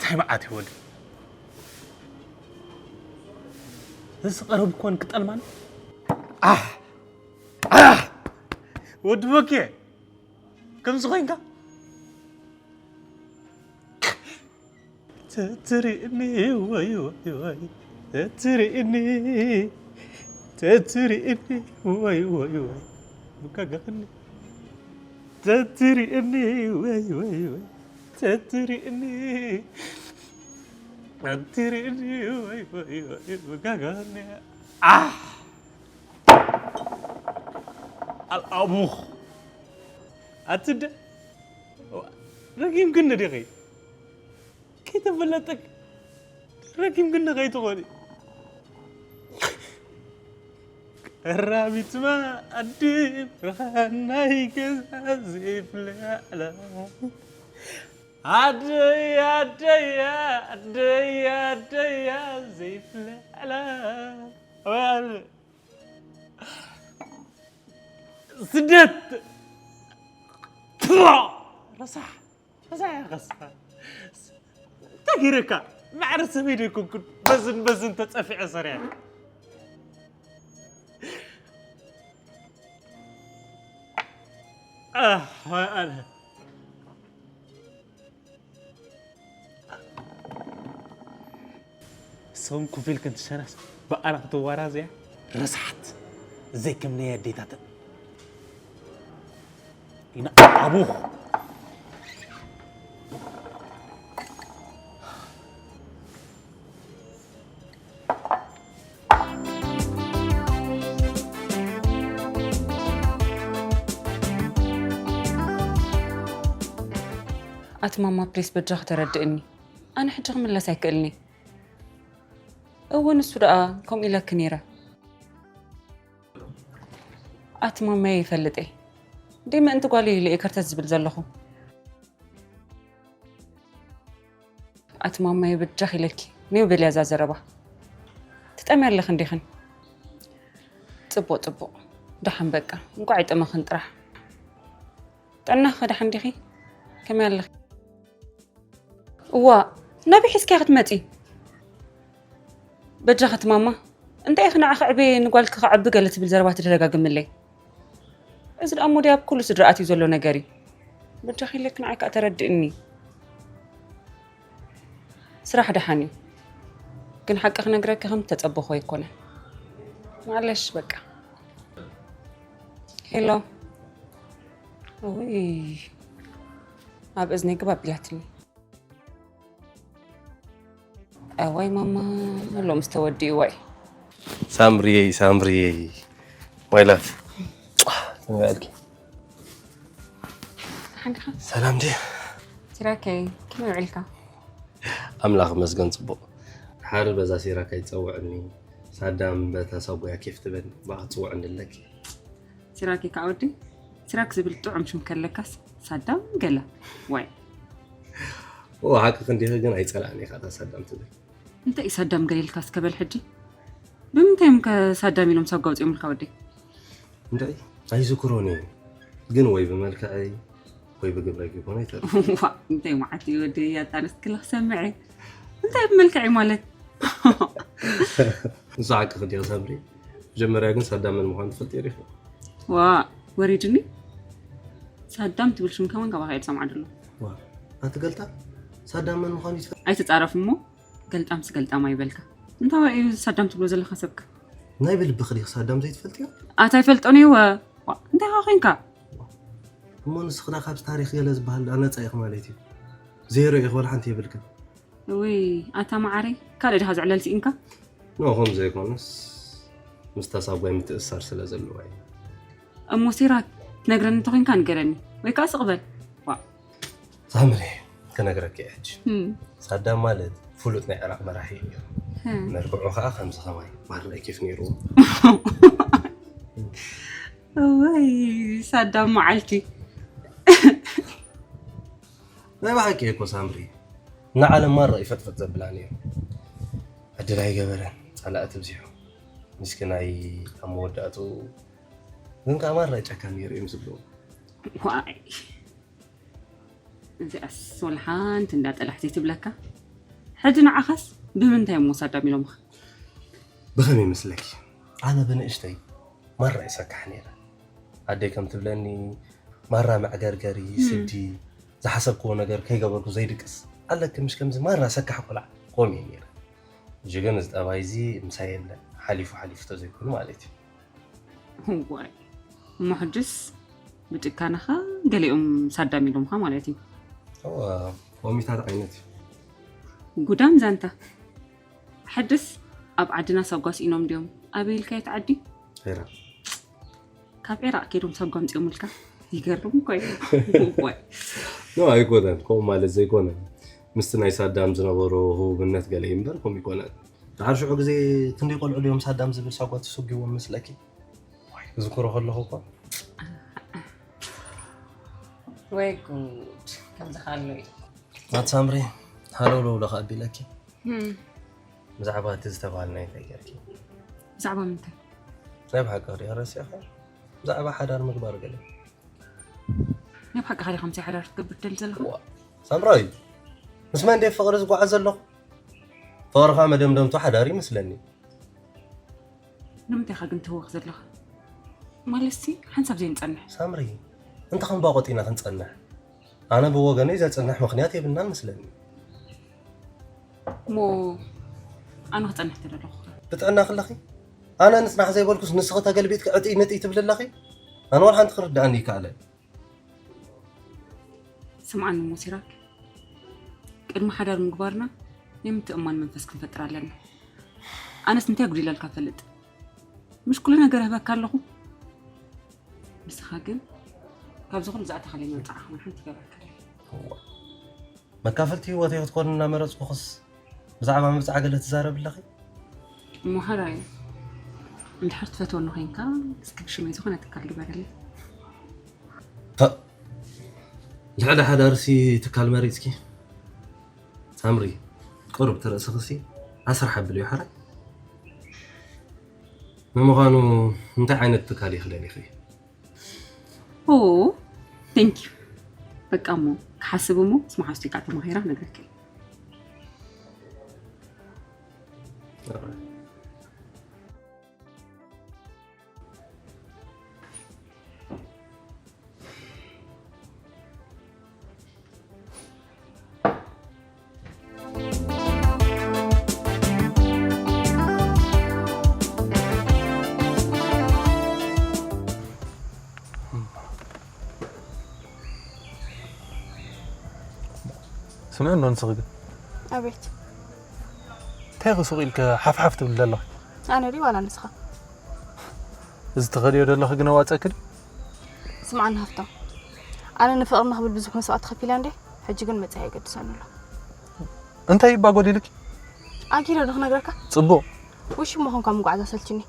ከመዓት ይወድ እዚ ቀረብ ኮን ክጠልማን ኣህ ኣህ ወዲ ቦኬ ከምዚ ኮይንካ ተትርእኒ ወይ ወይ ወይ ተትርእኒ ተትርእኒ ወይ ወይ ወይ ምጋጋኽኒ ተትርእኒ ወይ ወይ ወይ ተትርእኒ ተትርእኒ ወይ ወይ ወይ ምጋጋኽኒ ኣህ ኣልኣቡኽ ኣትደ ረጊም ግን ዲኺ ከይተፈለጠክ ረጊም ግን ከይትኾኒ ቀራቢትማ ኣዲ ብርሃናይ ገዛ ዘይፍለላ ኣደይ ኣደይ ኣደይ ኣደይ ዘይፍለላ ስደት ረሳሕ ረሳሕ ረሳሕ እንታይ ገይረካ ማዕረ ሰበይ ደይኮንኩን በዝን በዝን ተጸፊዐ ሰሪያ ኣነ ሰውን ኩፊል ክንትሸናስ ብኣና ክትዋራዘያ ረስሓት ዘይከምነይ ኣዴታተን ኢና ኣቡኹ ኣቲ ማማ ፕሊስ በጃኺ ተረድእኒ ኣነ ሕጂ ክምለስ ኣይክእልኒ እወ ንሱ ደኣ ከምኡ ኢለኪ ነይረ ኣቲ ማማየ ይፈልጥ እየ ደይ ምእንቲ ጓለይ ኢለ እየ ከርተት ዝብል ዘለኹ ኣቲ ማማየ በጃኺ ኢለኪ ኔው በልያ እዛ ዘረባ ትጠምያ ኣለኺ እንዲኽን ጽቡቕ ጽቡቕ ደሓን በቃ እንቋዕ ይጠመኽን ጥራሕ ጥዕናኺ ከ ደሓን ዲኺ ከመይ ኣለኺ እዋ ናበይ ሒዝክያ ክትመጺ በጃኺ ኣቲ ማማ እንታይ ኢኺ ንዓኺ ኣዕብየ ንጓልኪ ከዕቢ ገለ ትብል ዘረባ ትደጋግምለይ እዚ ደኣ እሞ ድያ ኣብ ኩሉ ስድራ ኣትዩ ዘሎ ነገር እዩ በጃኺ ኢለኪ ንዓይ ከኣ ተረድእኒ ስራሕ ደሓን እዩ ግን ሓቂ ክነግረኪ ከም ተጸበኹ ኣይኮነን ማለሽ በቃ ሄሎ ውይ ኣብ እዝነይ ግባ ኣቢላትኒ ኣዋይ ማማ ሎምስ ተወዲኡ ዋይ ሳምሪየይ ሳምሪየይ my love ከመይ ውዒልኪ ሓንካ ሰላም ድየ ሲራከይ ከመይ ውዒልካ ኣምላኽ መስገን ጽቡቕ ሓር በዛ ሲራካ ይጸውዕኒ ሳዳም በታ ሳጉያ ኬፍ ትበኒ ብኣ ክትጽውዕኒ ኣለኪ ሲራከይ ከዓ ወዲ ሲራክ ዝብል ጥዑም ሽም ከለካስ ሳዳም ገለ ዋይ ኦ ሓቂ ክንዲኺ ግን ኣይጸላእን ኢኻ እታ ሳዳም ትብል እንታይ እዩ ሳዳም ገለ ኢልካ እስከ በል ሕጂ ብምንታይ እዮም ከ ሳዳም ኢሎም ሳጓ ኣውፂኦምልካ ወደይ እንታይ ኣይዝክሮን እዩ ግን ወይ ብመልክዐይ ወይ ብግብረይ ክይኮነ ይትእል ዋ እንታይ መዓት እዩ ወደይ ኣጣነስ ክለ ክሰምዐ እንታይ ብመልክዐይ ማለት ንሱ ሓቂ ክዲዮ ሳምሪ መጀመርያ ግን ሳዳም መን ምዃኑ ትፈልጥዮ ዲኺ ዋ ወሪድኒ ሳዳም ትብል ሽም ከማን ካባኻ እየ ዝሰምዓ ደሎ ኣቲ ገልጣም ሳዳም መን ምዃኑ ይትፈልጥ ኣይትጻረፍ እሞ ገልጣምስ ገልጣም ኣይበልካ እንታዋይ እዩ ሳዳም ትብሎ ዘለኻ ሰብካ ናይ ብልብኺ ዲኺ ሳዳም ዘይትፈልጥዮ ኣታ ይፈልጦን እዩ እንታይ ኻ ኮንካ እሞ ንስኽዳ ካብዚ ታሪኽ ገለ ዝበሃል ደኣ ነፃ ኢኺ ማለት እዩ ዜሮ ኢኺ ወላ ሓንቲ የብልክን ውይ ኣታ መዓረይ ካልእ ድኻ ዝዕለል ስኢንካ ኖ ከም ዘይኮነስ ምስታ ሳጓይ ምትእስሳር ስለ ዘለዋ እዩ እሞ ሲራክ ትነግረኒ እንተኾይንካ ንገረኒ ወይ ከዓ ስቕ በል ዋእ ሳምሪ ክነግረኪ እየ ሕጂ ሳዳም ማለት ፍሉጥ ናይ ዕራቕ መራሒ እዩ ነይሩ መልክዑ ከዓ ከምዚ ከማይ ማርናይ ኬፍ ነይርዎ እወይ ሳዳም መዓልቲ ናይ ብሓቂ እኮ ሳምሪ ንዓለም ማራ ይፈጥፈጥ ዘብላ ነይሩ ዕድል ኣይገበረን ጸላእቲ ብዚሑ ምስኪናይ ኣብ መወዳእትኡ ግን ከዓ ማራ ጨካን ነይሩ እዮም ዝብልዎ ዋይ እዚኣስ ወላ ሓንቲ እንዳ ጠላሕ ዘይትብለካ ሕጂ ንዓኻስ ብምንታይ እሞ ሳዳም ኢሎምኻ? ብኸመይ ይመስለኪ? ኣነ ብንእሽተይ ማራ ይሰካሕ ነይረ። ኣደይ ከም ትብለኒ ማራ መዕገርገሪ፣ ስዲ፣ ዝሓሰብክዎ ነገር ከይገበርኩ ዘይድቅስ ኣለኪ፣ ምሽ ከምዚ ማራ ሰካሕ ቆልዓ ከምኡ እየ ነይረ። ሕጂ ግን እዚ ጠባይ እዚ ምሳይ የለን፣ ሓሊፉ ሓሊፉ ተዘይኮይኑ ማለት እዩ። ዋይ፣ እሞ ሕጅስ ብጭካነኻ ገሊኦም ሳዳም ኢሎምኻ ማለት እዩ። እወ፣ ኮሚታት ዓይነት እዩ። ጉዳም ዛንታ። ሕድስ ኣብ ዓድና ሳጓ ስኢኖም ድዮም? ኣበይ ኢልካ እቲ ዓዲ? ዒራቕ። ካብ ዒራቕ ከይዶም ሳጓ ኣምጺኦምልካ? ይገርም እኮ እዩ። ዋይ። ኖ፣ ኣይኮነን። ከምኡ ማለት ዘይኮነ። ምስቲ ናይ ሳዳም ዝነበሮ ህቡብነት ገለ እዩ እምበር፣ ከምኡ ይኮነን። ድሓር ሽዑ ግዜ ክንደይ ቆልዑ ድዮም ሳዳም ዝብል ሳጓ ተሰጒዎም መስለኪ? ዋይ፣ ክዝክሮ ከለኹ እኮ። ወይ ጉድ፣ ከምዚ ካሎ እዩ። ናት ሳምሪ፣ ሃለውለው ለኻ ኣቢለኪ። እም። ብዛዕባ እቲ ዝተባህልና እንታይ ገርኪ? ብዛዕባ ምንታይ? ናይ ብሓቂ ዲኣ ረሲዕኻ? ብዛዕባ ሓዳር ምግባር ገለ። ናይ ብሓቂ ዲኻ ምሳይ ሓዳር ክትገብር ትደሊ ዘለኻ? ዋ፣ ሳምራዊ፣ ምስ መን ድየ ፍቕሪ ዝጓዓዝ ዘለኹ? ፍቕርኻ መደምደምቱ ሓዳር ይመስለኒ። ንምንታይ ኢኻ ግን ትህወኽ ዘለኻ? ማለትሲ፣ ሓንሳብ ዘይንጸንሕ? ሳምሪ፣ እንተ ከም ባቖጥ ኢና ክንጸንሕ? ኣነ ብወገነይ ዘጽንሕ ምኽንያት የብልናን መስለኒ። እሞ ኣነ ክጸንሕ ተደለኹ? ብጥዕና ከለኺ? ኣነ ንጽናሕ ዘይበልኩስ ንስኺ ተገልቢጥኪ ዕጥይ ምጥይ ትብሊ ኣለኺ? ኣነ ዋላ ሓንቲ ክርድኣኒ ይከኣለን። ስምዓኒ እሞ ሲራክ፣ ቅድሚ ሓዳር ምግባርና ናይ ምትእምማን መንፈስ ክንፈጥር ኣለና። ኣነስ እንታይ ጉዲለልካ ፈልጥ? ምሽ ኩሉ ነገር እህበካ ኣለኹ። ንስኻ ግን ካብዚ ኩሉ ዝኣተኻለይ መብጽዓ ከማን ሓንቲ ገበርካ። እዋ። መካፈልቲ ህይወተይ ክትኮኒ እናመረጽኩኽስ ብዛዕባ መብጽዓ ገለ ትዛረቢ ኣለኺ? እሞ ሓራይ፣ እንድሕር ትፈትወኒ ኮይንካ፣ እስኪ ብሽመይ ዝኾነ ትካል ግበረለይ። ፐእ! ልዕሊ ሓዳርሲ ትካል መሪጽኪ? ሳምሪ፣ ቁሩብ ትርእስኽሲ ኣስርሕ ኣብልዮ ሓራይ። ንምዃኑ እንታይ ዓይነት ትካል ኢኺ ደሊኺ? ኦ፣ thank you። በቃ እሞ ክሓስብ እሞ ምስ መሓዙተይ ከዓ ተማሂራ ክነግረካ እየ። ስምዒ እንዶ ንስኺ ግን? ኣቤት። እንታይ ክሱቕ ኢልከ ሓፍሓፍ ትብል ዘለኺ? ኣነ ድዩ ዋላ ንስኻ? እዚ ትኸድዮ ዘለኺ ግን ኣዋፀኪ ድዩ? ስምዓኒ ሃፍቶም፣ ኣነ ንፍቕርና ክብል ብዙሕ መስዋእቲ ከፊለ እንዴ፣ ሕጂ ግን መጻኢ ኣይገድሰን ኣሎ። እንታይ እባ ጎዲልኪ? ኣኪለ ዶ ክነግረካ? ጽቡቕ። ውሽሞ ኾንካ ምጓዓዝ ኣሰልችኒ።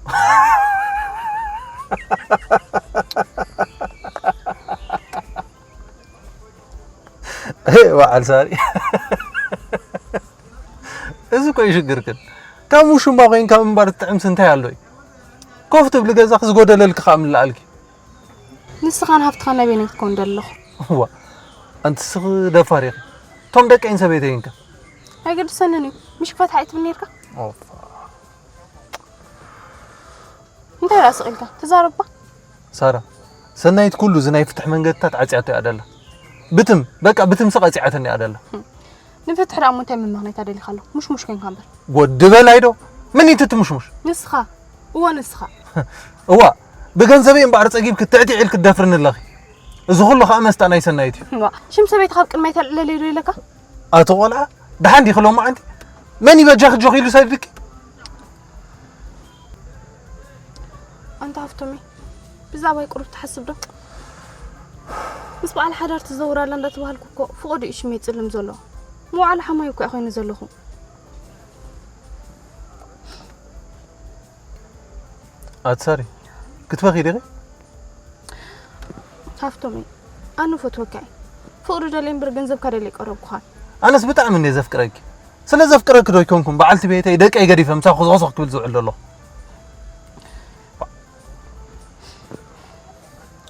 ሄ፣ በዓል ሳሪ። እዚ እኮ እዩ ሽግርክን። ካብ ውሽማ ኮይንካ ምንባር ትጥዕምሲ እንታይ ኣሎ እዩ? ኮፍ ትብሊ ገዛኺ ዝጎደለልኪ ከኣ ምለኣልኪ። ንስኻን ሃፍትኻን ናበየናይ ክትከውን ደለኹ? እዋ፣ ኣንቲ ስኺ ደፋር ኢኺ። እቶም ደቀይን ሰበይተይን ከ? ኣይገድሰንን እዩ። ምሽ ክፈትሓ እዩ ትብል ነይርካ? ኦፋ። እንታይ ደኣ ስቕ ኢልካ? ተዛረባ። ሳራ፣ ሰናይት ኩሉ እዚ ናይ ፍትሒ መንገድታት ዓጽያቶ እያ ደላ። ብትም፣ በቃ ብትምሲ ቀጺዓተኒ እያ ደላ። ንፍትሒ ደኣ እሞ እንታይ መመኽነይታ ደሊኻ ኣሎ? ሙሽሙሽ ኮይንካ እምበር። ወዲ በላይ ዶ? መን እዩ እቲ ሙሽሙሽ? ንስኻ። እወ፣ ንስኻ። እዋ፣ ብገንዘበይ እምበኣር ጸጊብኪ ትዕቲዕ ኢልኪ ትደፍርኒ ኣለኺ። እዚ ኩሉ ኸኣ መስጣ ናይ ሰናይት እዩ። እዋ፣ ሽም ሰበይቲ ካብ ቅድመይ ተልዕለለይ ዶ ኢለካ? ኣቲ ቆልዓ፣ ደሓን ዲኺ ሎማዓንቲ? መን እዩ በጃኺ ጆኽ ኢሉ ሰዲድኪ? ኣንታ ሃፍቶመይ፣ ብዛዕባይ ቁሩብ ትሓስብ ዶ? ምስ በዓል ሓዳር ትዘውር ኣላ እንዳተባሃልኩ እኮ ፍቑድ እዩ ሽመይ ይጽልም ዘሎ። መውዓሊ ሓማይ እኮ እየ ኮይነ ዘለኹ። ኣቲ ሳሪ፣ ክትበኺ ዲኺ? ሃፍቶመይ፣ ኣነ ፈትወካ እየ። ፍቕሪ ደልየ እምበር ገንዘብካ ደልየ ቀረብኩኻን። ኣነስ ብጣዕሚ እንድየ ዘፍቅረኪ። ስለ ዘፍቅረኪ ዶ ኣይኮንኩን በዓልቲ ቤተይ ደቀይ ገዲፈ ምሳኺ ኾስኾስ ክብል ዝውዕል ዘለኹ?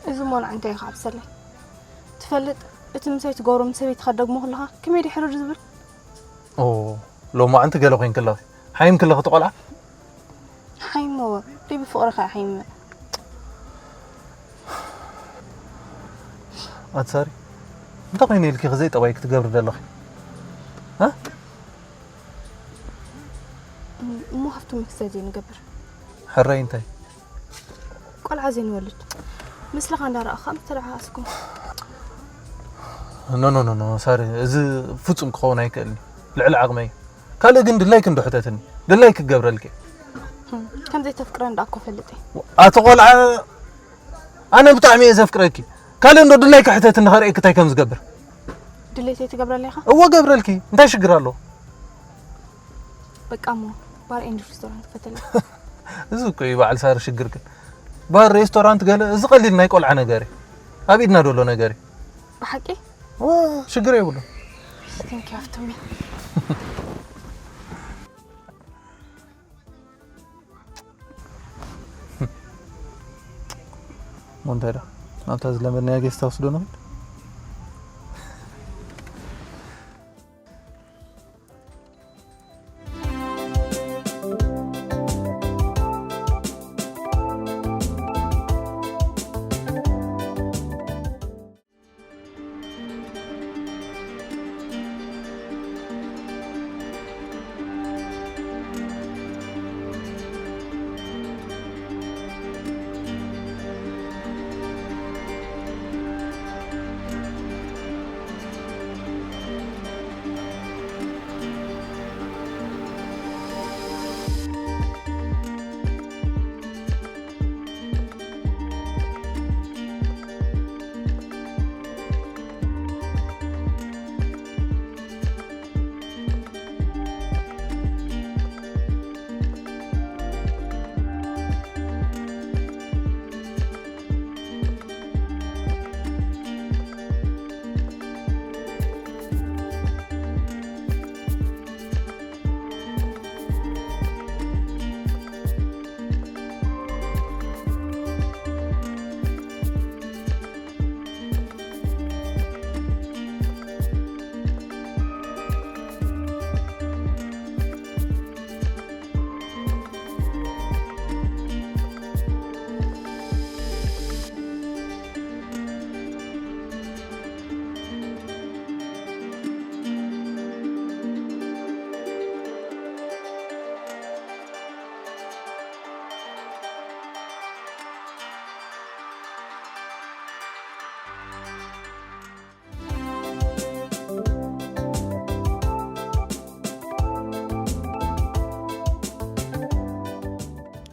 እዚ ሞልዓ እንታይ ኢኻ ዓብሰለይ? ትፈልጥ፣ እቲ ምሳይ ትገብሮ ምስ ሰበይትኻ ትደግሞ ከለኻ ከመይ ድዩ ሕርር ዝብል? ኦ፣ ሎማዓንቲ ገለ ኮይንኪ ኣለኺ። ሓይምኪ ኣለኺ እቲ ቆልዓ። ሓይሞ ዲቢ ፍቕርኻ ሓይመ ኣትሳሪ እንታይ ኮይኑ ኢልኪ ከዘይ ጠባይ ክትገብሪ ዘለኺ? እ? እሞ ሃፍቶም ክሰ ዘይንገብር ሕራይ እንታይ? ቆልዓ ዘይንወልድ ምስልኻ እንዳረኣኻ ምተለዓዓስኩም ኖ ኖ ኖ ኖ ሳሪ፣ እዚ ፍጹም ክኸውን ኣይክእልን። ልዕሊ ዓቕመይ። ካልእ ግን ድላይክ እንዶ ሕተትኒ፣ ድላይክ ክገብረልኪ። ከም ዘይተፍቅረን ደኣ እኮ ፈልጥ እየ ኣቲ ቆልዓ፣ ኣነ ብጣዕሚ እየ ዘፍቅረኪ። ካልእ እንዶ ድላይክ ሕተትኒ፣ ከርእየኪ እንታይ ከም ዝገብር። ድሌተይ ትገብረለይ ኢኻ እወ ገብረልኪ፣ እንታይ ሽግር ኣሎ? በቃ እሞ ባር ኤንድ ሬስቶራንት ክፈተለይ እዚ እኮ እዩ በዓል ሳሪ ሽግር። ግን ባር ሬስቶራንት ገለ፣ እዚ ቀሊል ናይ ቆልዓ ነገር እዩ። ኣብ ኢድና ደሎ ነገር እዩ። ብሓቂ እወ፣ ሽግር የብሉ። ቴንክ ዩ ሃፍቶሚ ሞንታይዳ ናብታ ዝለመድናያ ጌስት ሃውስ ዶ ንኸይድ?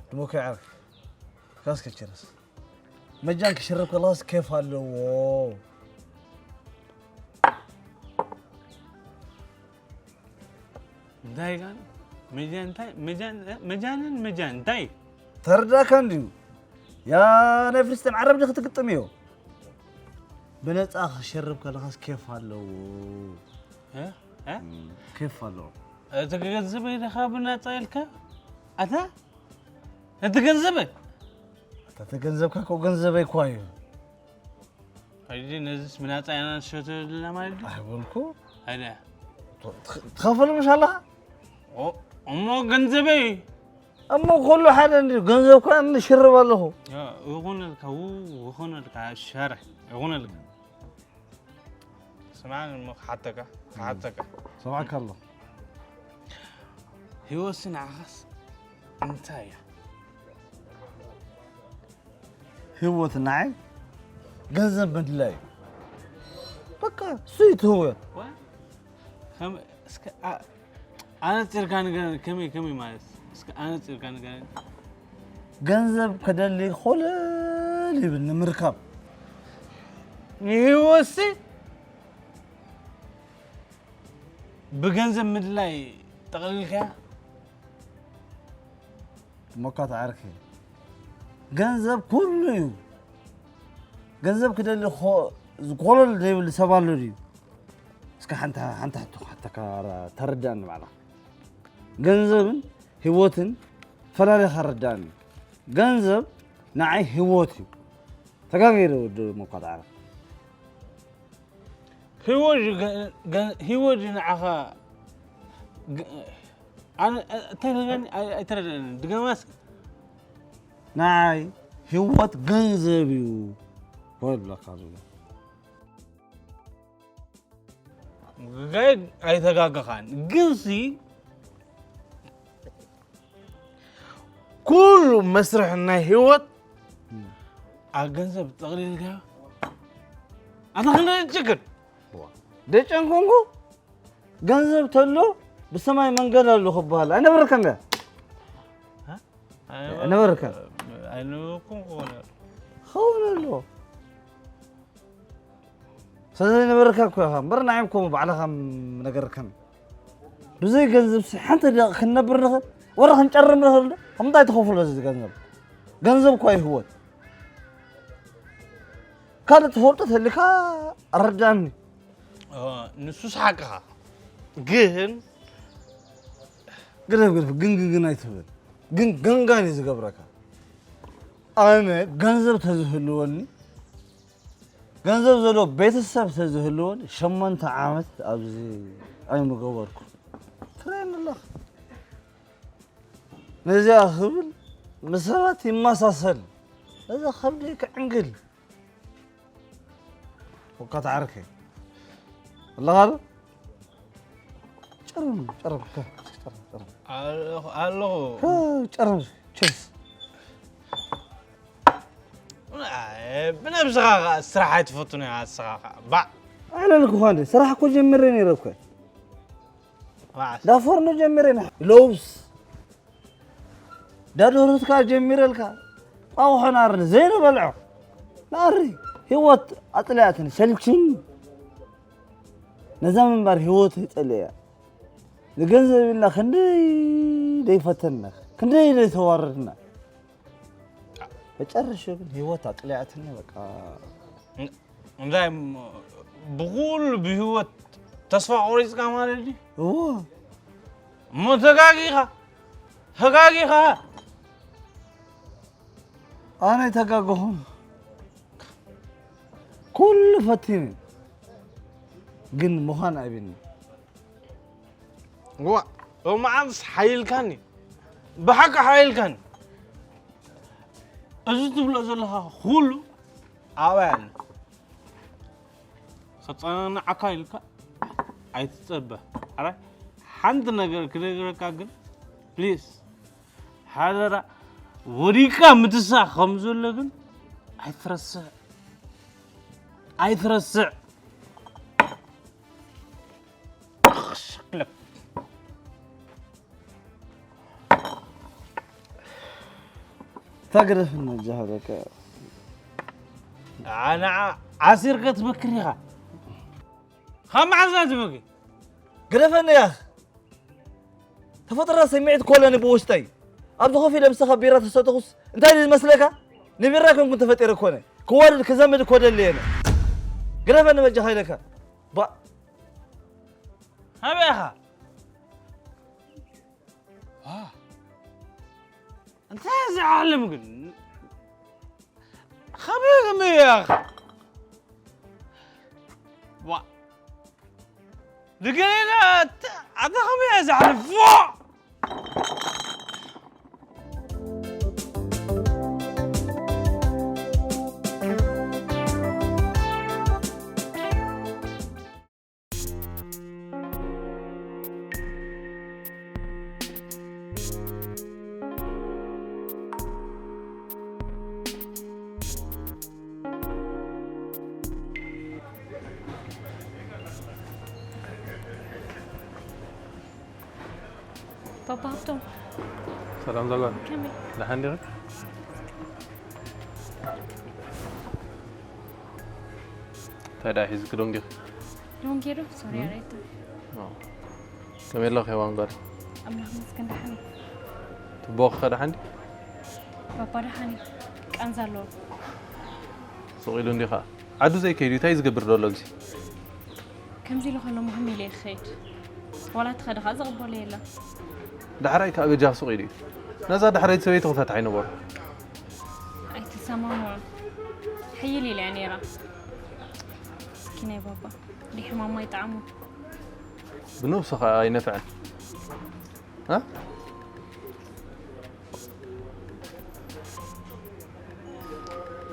ድሞከ ዓርክ ካስከቸረስ መጃን ክሽረብ ከለኻስ ኬፍ ኣለዎ። እንታይ ጋን መጃን እንታይ መጃን መጃንን መጃን እንታይ ተረዳካ እንድዩ ያ ናይ ፍልስጤም ዓረብ ድኽ ትግጥም እዮ። ብነፃ ክሸርብ ከለኻስ ኬፍ ኣለዎ። እ? እ? ኬፍ ኣለዎ። እቲ ገንዘበይ ኢኻ ብናፃ ኢልካ ኣታ እቲ ገንዘበይ ኣታ ተገንዘብካ እኮ ገንዘበይ እኳ እዩ። ሕጂ ነዚስ ብናፃ ኢና ንሸቶ ዘለና ማለት ድዩ? ኣይበልኩ ኣይደ ትኸፍል ምሽ ኣለኻ እሞ ገንዘበይ እሞ ኩሉ ሓደ እንዲ ገንዘብ እኳ እንሽርብ ኣለኹ። ይኹነልካ ይኹነልካ ሸረ ይኹነልካ ስማዕ እሞ ክሓተካ ክሓተካ ሰማዕካ ኣሎ ህይወትሲ ንዓኻስ እንታይ እያ ህይወት ንዓይ ገንዘብ ምድላይ እዩ። በቃ እሱ እዩ እቲ ህይወት። እስከ ኣነፂርካ ንገረኒ ከመይ ከመይ ማለት እስከ ኣነፂርካ ንገረኒ ገንዘብ ከደሊ ኮለል ይብል ንምርካብ ንህይወትሲ ብገንዘብ ምድላይ ጠቕሊልካያ ሞካት ዓርኪ ገንዘብ ኩሉ እዩ። ገንዘብ ክደሊ ኮለል ዘይብል ሰብ ኣሎ ድዩ? እስከ ሓንቲ ሓንቲ ሕቶ ሓተካ ተረዳኒ ባዕላ። ገንዘብን ህይወትን ፈላሊኻ ረዳኒ። ገንዘብ ንዓይ ህይወት እዩ። ተጋገይረ ወዲ ሞካት ዓርኪ ህይወት ህይወት ንዓኻ ግ- ኣነ እንታይ ኢልካኒ? ኣይ- ኣይተረድኣንን። ድገማ እስኪ። ንዓይ ህይወት ገንዘብ እዩ። በል ብለካ ዘሎ። ጋይድ ኣይተጋገኻን። ግንሲ ኩሉ መስርሕ ናይ ህይወት ኣብ ገንዘብ ጠቕሊልካ ኣታ ክንደ ጭክን ደጨን ኮንኩ። ገንዘብ ተሎ ብሰማይ መንገድ ኣሎ ክበሃል ኣይነበረካን ዳ ኣይነበረካን። ኣይነበርኩም ክኾነ ኸውን ኣሎ። ስለዘይነበረካ እኮ ኢኻ እምበር ንዓይ እኮ ባዕልኻ ነገርካን። ብዘይ ገንዘብ ሲ ሓንቲ ደቂ ክንነብር ንኽእል ወረ ክንጨርም ንኽእል ዶ? ከምንታይ ትኸፍሎ እዚ ገንዘብ? ገንዘብ እኮ እዩ ህይወት። ካልእ ትፈልጦ ተልካ ኣረዳኒ። ንሱስ ሓቅኻ ግን ግደፍ ግደፍ ግን ግን ግን ኣይትበል። ግን ገንጋን እዩ ዝገብረካ። ኣነ ገንዘብ ተዝህልወኒ ገንዘብ ዘሎ ቤተሰብ ተዝህልወኒ ሸሞንተ ዓመት ኣብዚ ኣይምገበርኩ። ትረየኒ ኣለኻ። ነዚኣ ክብል ምስ ሰባት ይመሳሰል። ነዚ ከብዲ ክዕንግል። ወካት ዓርከይ ኣለኻ ዶ? ጨርም ጨርም ከ- ጨርም ጨርም ኣለኹ ኣለኹ። ከ- ጨርም ችርስ። ኣይ፣ ብነብስኻ ኸኣ ስራሕ ኣይትፈቱን ኢኻ ንስኻ ኸኣ። ባዕ። ኣይለልኩኻ እንዴ ስራሕ እኮ ጀምሬ ነይረ እኮ። ባዕ። ዳፎርኖ ጀምሬ ና ሎብስ ዳዶርትካ ጀሚረልካ ቋቑሖ ናርዲ ዘይንበልዖ ናሪ ህይወት ኣጥልያትን ሰልችን ነዛ ምንባር ህይወት ይጸልያ ንገንዘብ ኢልና ክንደይ ደይፈተና ክንደይ ደይተዋረድና መጨረሻ ግን ህይወት ኣጥልያትኒ በቃ እንታይ ብኩሉ ብህይወት ተስፋ ቆሪፅካ ማለት ድዩ? እዎ። እሞ ተጋጊኻ ተጋጊኻ። ኣነ ተጋገኹም ኩሉ ፈቲነ ግን ምዃን ኣይብኒ። ዋ ሎማዓንስ ሓይልካኒ ብሓቂ ሓይልካኒ። እዚ ትብሎ ዘለኻ ኩሉ ኣባይ ኣሎ። ከጸናንዓካ ኢልካ ኣይትጸበ። ሓራይ ሓንቲ ነገር ክነግረካ ግን ፕሊስ ሓደራ ወዲቃ ምትሳእ ከም ዘሎ ግን ኣይትረስዕ ኣይትረስዕ። ተግርፍ ነጃህለከ ኣነ ዓሲር ክትመክር ኢኻ ካብ መዓዝ ትመኪ ግደፈኒ እያ ተፈጥሮ ስምዒት ኮለኒ ብውሽጠይ ኣብዚ ኮፍ ኢለ ምሳኻ ቢራ ተሰተኹስ እንታይ ዝመስለካ ንቢራ ኮንኩን ተፈጢረ ኮነ ክወርድ ክዘምድ እኮ ደልየነ ግደፈኒ በጃኻ ኢለካ ባ ኣበይ ኢኻ እንታይ እዚ ዓለም ግን ከመይ ከመይ እያ ዋ ንገሌና ኣታ ከመይ እያ ዝዓለም ፎ ባባ ሃብቶም ሰላም ዛጓል ከመይ ደሓን ዲኺ? እንታይ ደኣ ሒዝኪ ዶንጊኺ? ዶንጌዶ ሶሪ ኣረይቶ ከመይ ኣለኺ ሄዋን ጓል? ኣምላኽ ይመስገን ደሓን እየ። ትቦኺ ከ ደሓን ድዩ? ባባ ደሓን እዩ። ቃንዛ ኣለዎ። ሱቕ ኢሉ እንድዩ ኸዓ። ዓዱ ዘይከይዱ እዩ፣ እንታይ እዩ ዝገብር ዘሎ ኣብዚ? ከምዚ ኢሉ ከሎ ምህም ኢለ እየ ክኸይድ። ዋላ እቲ ኸደ ኸዓ ዝቕበሎ የለን። ዳሕራይ ከኣ በጃኺ ሱቕ ኢሉ እዩ። ነዛ ዳሕረይቲ ሰበይቲ ክፈትሓ እዩ ነበሩ። ኣይትሰማምዖን። ሕይል ኢለ እየ ነይራ። ምስኪናይ ባባ። ድሕማማ ይጠዓሙ። ብነብሱ ኸኣ ኣይነፍዕን። እ?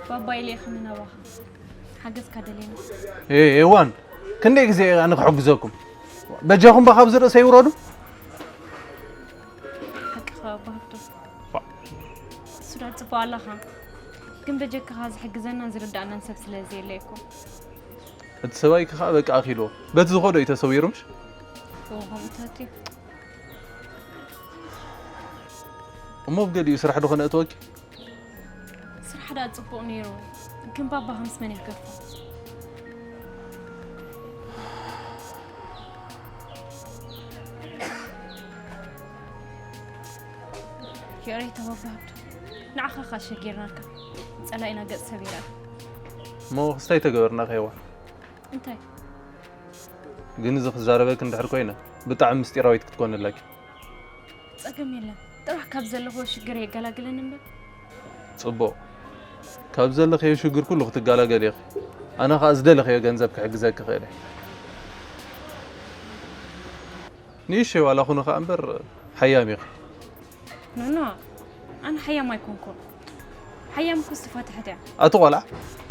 ባባይ ልኢኽኒ ናባኻ ሓገዝካ ደለና። ኤ ኤዋን፣ ክንደይ ግዜ እየ ኣነ ክሕግዘኩም? በጃኹም ባ ካብዚ ርእሰይ ውረዱ። ሓቅኻ ባባ ሃብቶም። እሱ ዳ ጽቡቕ ኣለኻ፣ ግን በጀካኻ ዝሕግዘናን ዝርዳእናን ሰብ ስለ ዘየለ እኮ። እቲ ሰብኣይኪ ከዓ በቃ ኣኺልዎ። በቲ ዝኾዶ እዩ ተሰዊሩ ምሽ? እዎ ከምኡታት እዩ። እሞ ብገዲኡ ስራሕ ዶ ከነእትወኪ? ስራሕ ዳ ጽቡቕ ነይሩ፣ ግን ባባኻ ምስ መን ይርገፎ? ይቕሬታ ባባ ሃብቶም፣ ንዓኻ ኸኣ ሸጊርናካ፣ ጸላኢና ገጽ ሰብ ይርኣ። እሞ ክስታይ ተገበርና ከይዋ? እንታይ? ግን እዚ ክዛረበክ እንድሕር ኮይነ ብጣዕሚ ምስጢራዊት ክትኮን ኣለኪ። ጸገም የለን፣ ጥራሕ ካብ ዘለኽዎ ሽግር የገላግለኒ እምበር። ጽቡቕ። ካብ ዘለኽዮ ሽግር ኩሉ ክትገላገል ኢኺ። ኣነ ኸኣ ዝደለኽዮ ገንዘብ ክሕግዘኪ ክእል እየ። ንእሽተይ ዋላ ኩኑ ኸኣ እምበር ሓያም ኢኺ። ኖኖ፣ ኣነ ሓያም ኣይኮንኩን። ሓያም እኮ ዝተፋትሐት እያ። ኣቲ ቆልዓ፣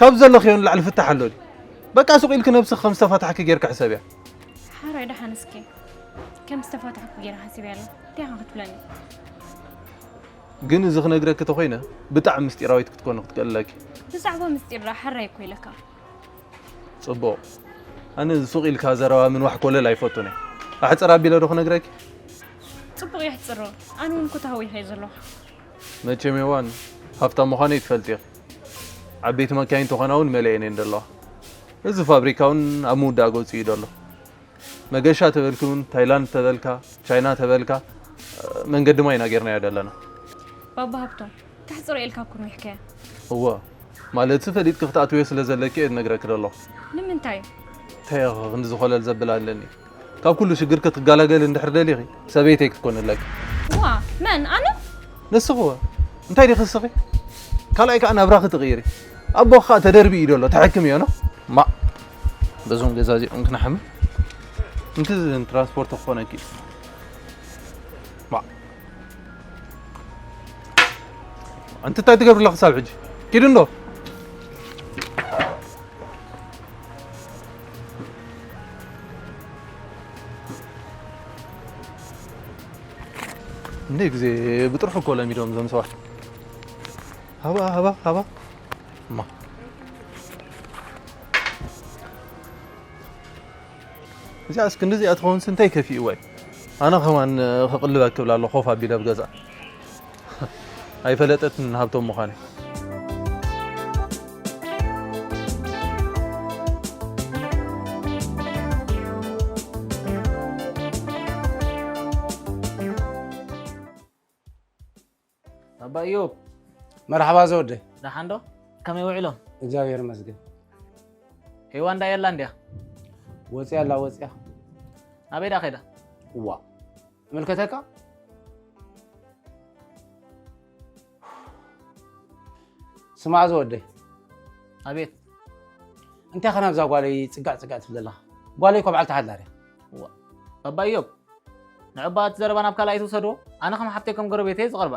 ካብ ዘለኽዮ ንላዕሊ ፍታሕ ኣሎ ድዩ? በቃ ሱቕ ኢልኪ ነብስኺ ከም ዝተፋታሕኪ ጌርኪ ሕሰብያ። ሓራይ ደሓን እስኪ ከም ዝተፋታሕኩ ጌረ ሓሲበያ ኣለኹ። እንታይ ኢኻ ክትብለኒ? ግን እዚ ክነግረኪ ተኾይነ ብጣዕሚ ምስጢራዊት ክትኮኒ ክትክእል ኣለኪ። ብዛዕባ ምስጢር ደኣ ሓራይ እኮ ኢለካ። ጽቡቕ። ኣነ እዚ ሱቕ ኢልካ ዘረባ ምንዋሕ ኮለል ኣይፈቱን እየ። ኣሕጽር ኣቢለ ዶ ክነግረኪ? ጽቡቕ የሕጽሮ። ኣነ እውን እኮ ተሃዊኸ እየ ዘለኹ። መቸም ሄዋን ሃፍታም ምዃነይ ትፈልጢ ኢኺ። ዓበይቲ መካይን ተኾና እውን መሊኤን እየን ዘለዋ። እዚ ፋብሪካ እውን ኣብ ምውዳእ ገጹ እዩ ዘሎ። መገሻ ተበልኪ እውን ታይላንድ ተበልካ፣ ቻይና ተበልካ፣ መንገዲ ማይና ጌርናዮ ዘለና። ባባ ሃብቶም፣ ከሕጽሮ ኢልካ እኮ ንዊሕከ። እወ፣ ማለትሲ ፈሊጥኪ ክትኣትውዮ ስለ ዘለኪ እየ ዝነግረኪ ዘለኹ። ንምንታይ? እንታይ ኢኺ ክንዲ ዝኾለል ዘብል ኣለኒ? ካብ ኩሉ ሽግርኪ ክትገላገሊ እንድሕር ደሊኺ፣ ሰበይተይ ክትኮኒ ኣለኪ። ዋ፣ መን? ኣነ? ንስኺ እወ። እንታይ ዲኺ እስኺ? ካልኣይ ከኣ ናብራኺ ትቕይሪ። ኣቦኺ ከኣ ተደርቢ እዩ ደሎ፣ ተሐክምዮ ኖ? ማ፣ በዞም ገዛ እዚኦም ክንሓምም? እንቲ ትራንስፖርት ክኾነኪ እዩ። ማ፣ ኣንቲ እንታይ ትገብርላ ክሳብ ሕጂ? ኪዱ እንዶ። እንደ ግዜ ብጥርሑ እኮ ለሚዶም እዞም ሰባት። ሃባ፣ ሃባ፣ ሃባ። እማ። እዚኣስ ክንድዚኣ ትኸውንስ እንታይ ከፊእዋ እዩ? ኣነ ከማን ክቕልበ ክብል ኣሎ ኮፍ ኣቢለ ኣብ ገዛ። ኣይፈለጠትን ሃብቶም ምዃነይ። ኣባ እዮብ። መርሓባ ዘወደይ። ደሓን ዶ? ከመይ ውዒሎም? እግዚኣብሔር ይመስገን። ሄዋን ዳ የላ እንድያ? ወፂያ ኣላ፣ ወፂያ። ናበይ ዳ ኸይዳ? እዋ፣ እምልከተካ? ስማዕ ዘወደይ። ኣቤት። እንታይ ኸ ናብዛ ጓለይ ፅጋዕ ፅጋዕ ትብል ዘለኻ? ጓለይ እኮ በዓልቲ ሓዳር እያ። እዋ፣ ኣባ እዮብ። ንዕባ እቲ ዘረባ ናብ ካልእ ኣይትውሰድዎ። ኣነ ከም ሓፍተይ ከም ጎረቤተይ እየ ዝቐርባ።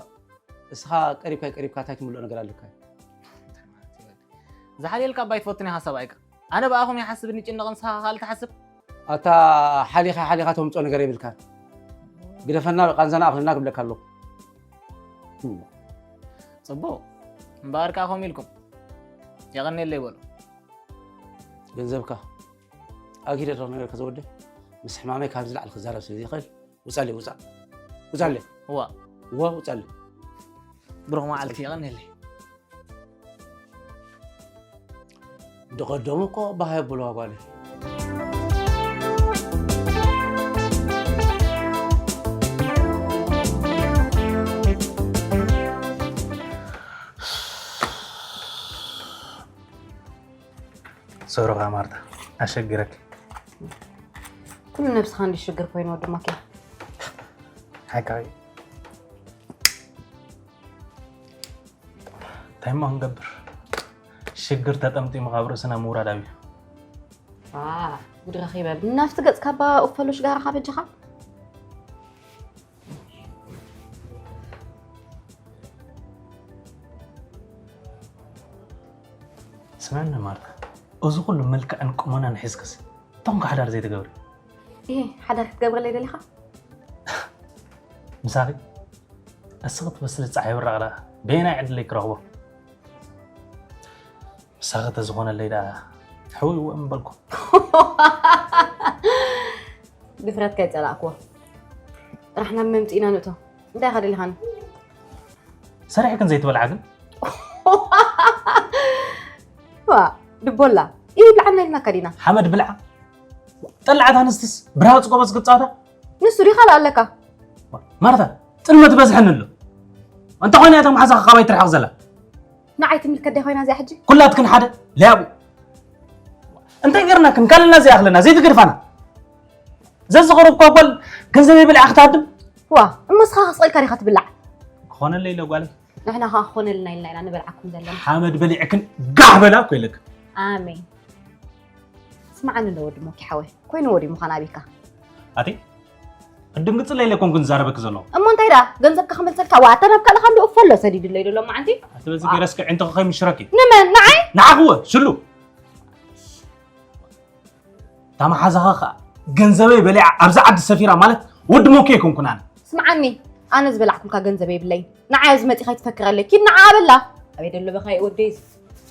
እስኻ ቀሪብካ ቀሪብካ እንታይ ትምልኦ ነገር ኣለካ? ዝሓልየልካ እባ ኣይትፈቱን ኢኻ ሰብኣይካ። ኣነ ብኣኹም ይሓስብን ይጭነቕን ንስኻ ካልእ ትሓስብ? ኣታ ሓሊኻ ሓሊኻ ተምፅኦ ነገር የብልካን። ግደፈና ቃንዛና ኣኽልና ክብለካ ኣለኹ። ፅቡቕ እምበኣር ከዓ ከምኡ ኢልኩም የቐንየለይ በሉ። ገንዘብካ ኣኪደ ዶ ነገር ከዘወደ ምስ ሕማመይ ካብ ዝላዕሊ ክዛረብ ስለ ዘይኽእል ውፃለይ ውፃእ ውፃለይ እዋ እዋ ውፃለይ ብሩኽ መዓልቲ የቐንየለይ። ድቐደሙ እኮ ባህ የብልዋ ጓለይ። ሶሮኻ ማርታ ኣሸግረክ። ኩሉ ነብስኻ እንዲ ሽግር ኮይኑ ወዲ ማኪና። ሓቃዊ እንታይ እሞ ክንገብር? ሽግር ተጠምጢሙ ካብ ርእስና ምውራድ ኣብዩ። ዋ፣ ጉድ ረኺበ። ናብቲ ገጽካ እባ ኡፈሎ ሽጋራኻ በጃኻ። ስምዕኒ ማርታ፣ እዚ ኩሉ መልክዕን ቁመናን ሒዝክስ እንተኾንካ ሓዳር ዘይትገብሪ? ይሄ ሓዳር ክትገብረለይ ደሊኻ? ምሳኺ እስኺ ትበስሊ ጸሓይ ብራቕ ደኣ በየናይ ዕድለይ ክረኽቦ? ምሳኺ ተዝኾነለይ ደኣ ሕውይዎ ምበልኩ። ድፍረትካ ይጸላእክዎ። ጥራሕ ናብ መምጽኢና ንእቶ። እንታይ ኢኻ ደሊኻኒ? ሰሪሕክን ዘይትበልዓ ግን? ዋ፣ ድቦላ ይብልዓና ኢልናካ ዲና? ሓመድ ብልዓ። ጠላዕት ኣንስትስ ብራሃፅ ጎበዝ ክትፃወታ? ንሱ ዲኻ ኣለካ? ማርታ፣ ጥልመት በዝሐኒ ኣሎ። እንተኾይነ እታ መሓዛኻ ካባይ ትርሓቕ ዘላ? ንዓይ ትምልከት ዲያ ኮይና እዚኣ ሕጂ? ኩላትክን ሓደ ለያቡ። እንታይ ገርናክን ካልልና ዘይኣኽለና ዘይትገድፋና? ዘዝቐረብኳ ጓል ገንዘበይ በሊዓ ክትሃድም? ዋ፣ እሞ እስኻ ከስቐልካ ዲኻ ትብላዕ? ክኾነለይ ኢለ ጓለይ። ንሕና ኸዓ ክኾነልና ኢልና ኢና ንበልዓኩም ዘለና። ሓመድ በሊዕክን ጋሕ በላ እኮ ኢለክን። ኣሜን። ስምዓኒ እንዶ ወዲ ሞኪ ሓወይ፣ ኮይንዎ ድዩ ምዃን ኣቢካ? ኣቲ ክትድንግጽለይ ኢለ ኣይኮንኩን ዝዛረበኪ ዘለኹ። እሞ እንታይ ደኣ ገንዘብካ ክመልሰልካ? ዋ፣ ኣታ ናብ ካልእ ካብ እንዶ እፎ ኣሎ ሰዲዱለይ ዶ ሎማዓንቲ? ኣቲ በዚ ገይረስ ክዕንትኺ ከይምሽረኪ። ንመን ንዓይ? ንዓኺ እወ ሽሉ። እታ መሓዛኻ ኸኣ ገንዘበይ በሊዓ ኣብዛ ዓዲ ሰፊራ ማለት ወዲ ሞኬ ኣይኮንኩን ኣነ። ስምዓኒ፣ ኣነ ዝበላዕኩልካ ገንዘብ የብለይን። ንዓይ ኣብዚ መጺኻ ኣይትፈክረለይ። ኪድ ንዓኣ በላ። ኣበይ ደሎ በኻየ ወደይ እዚ?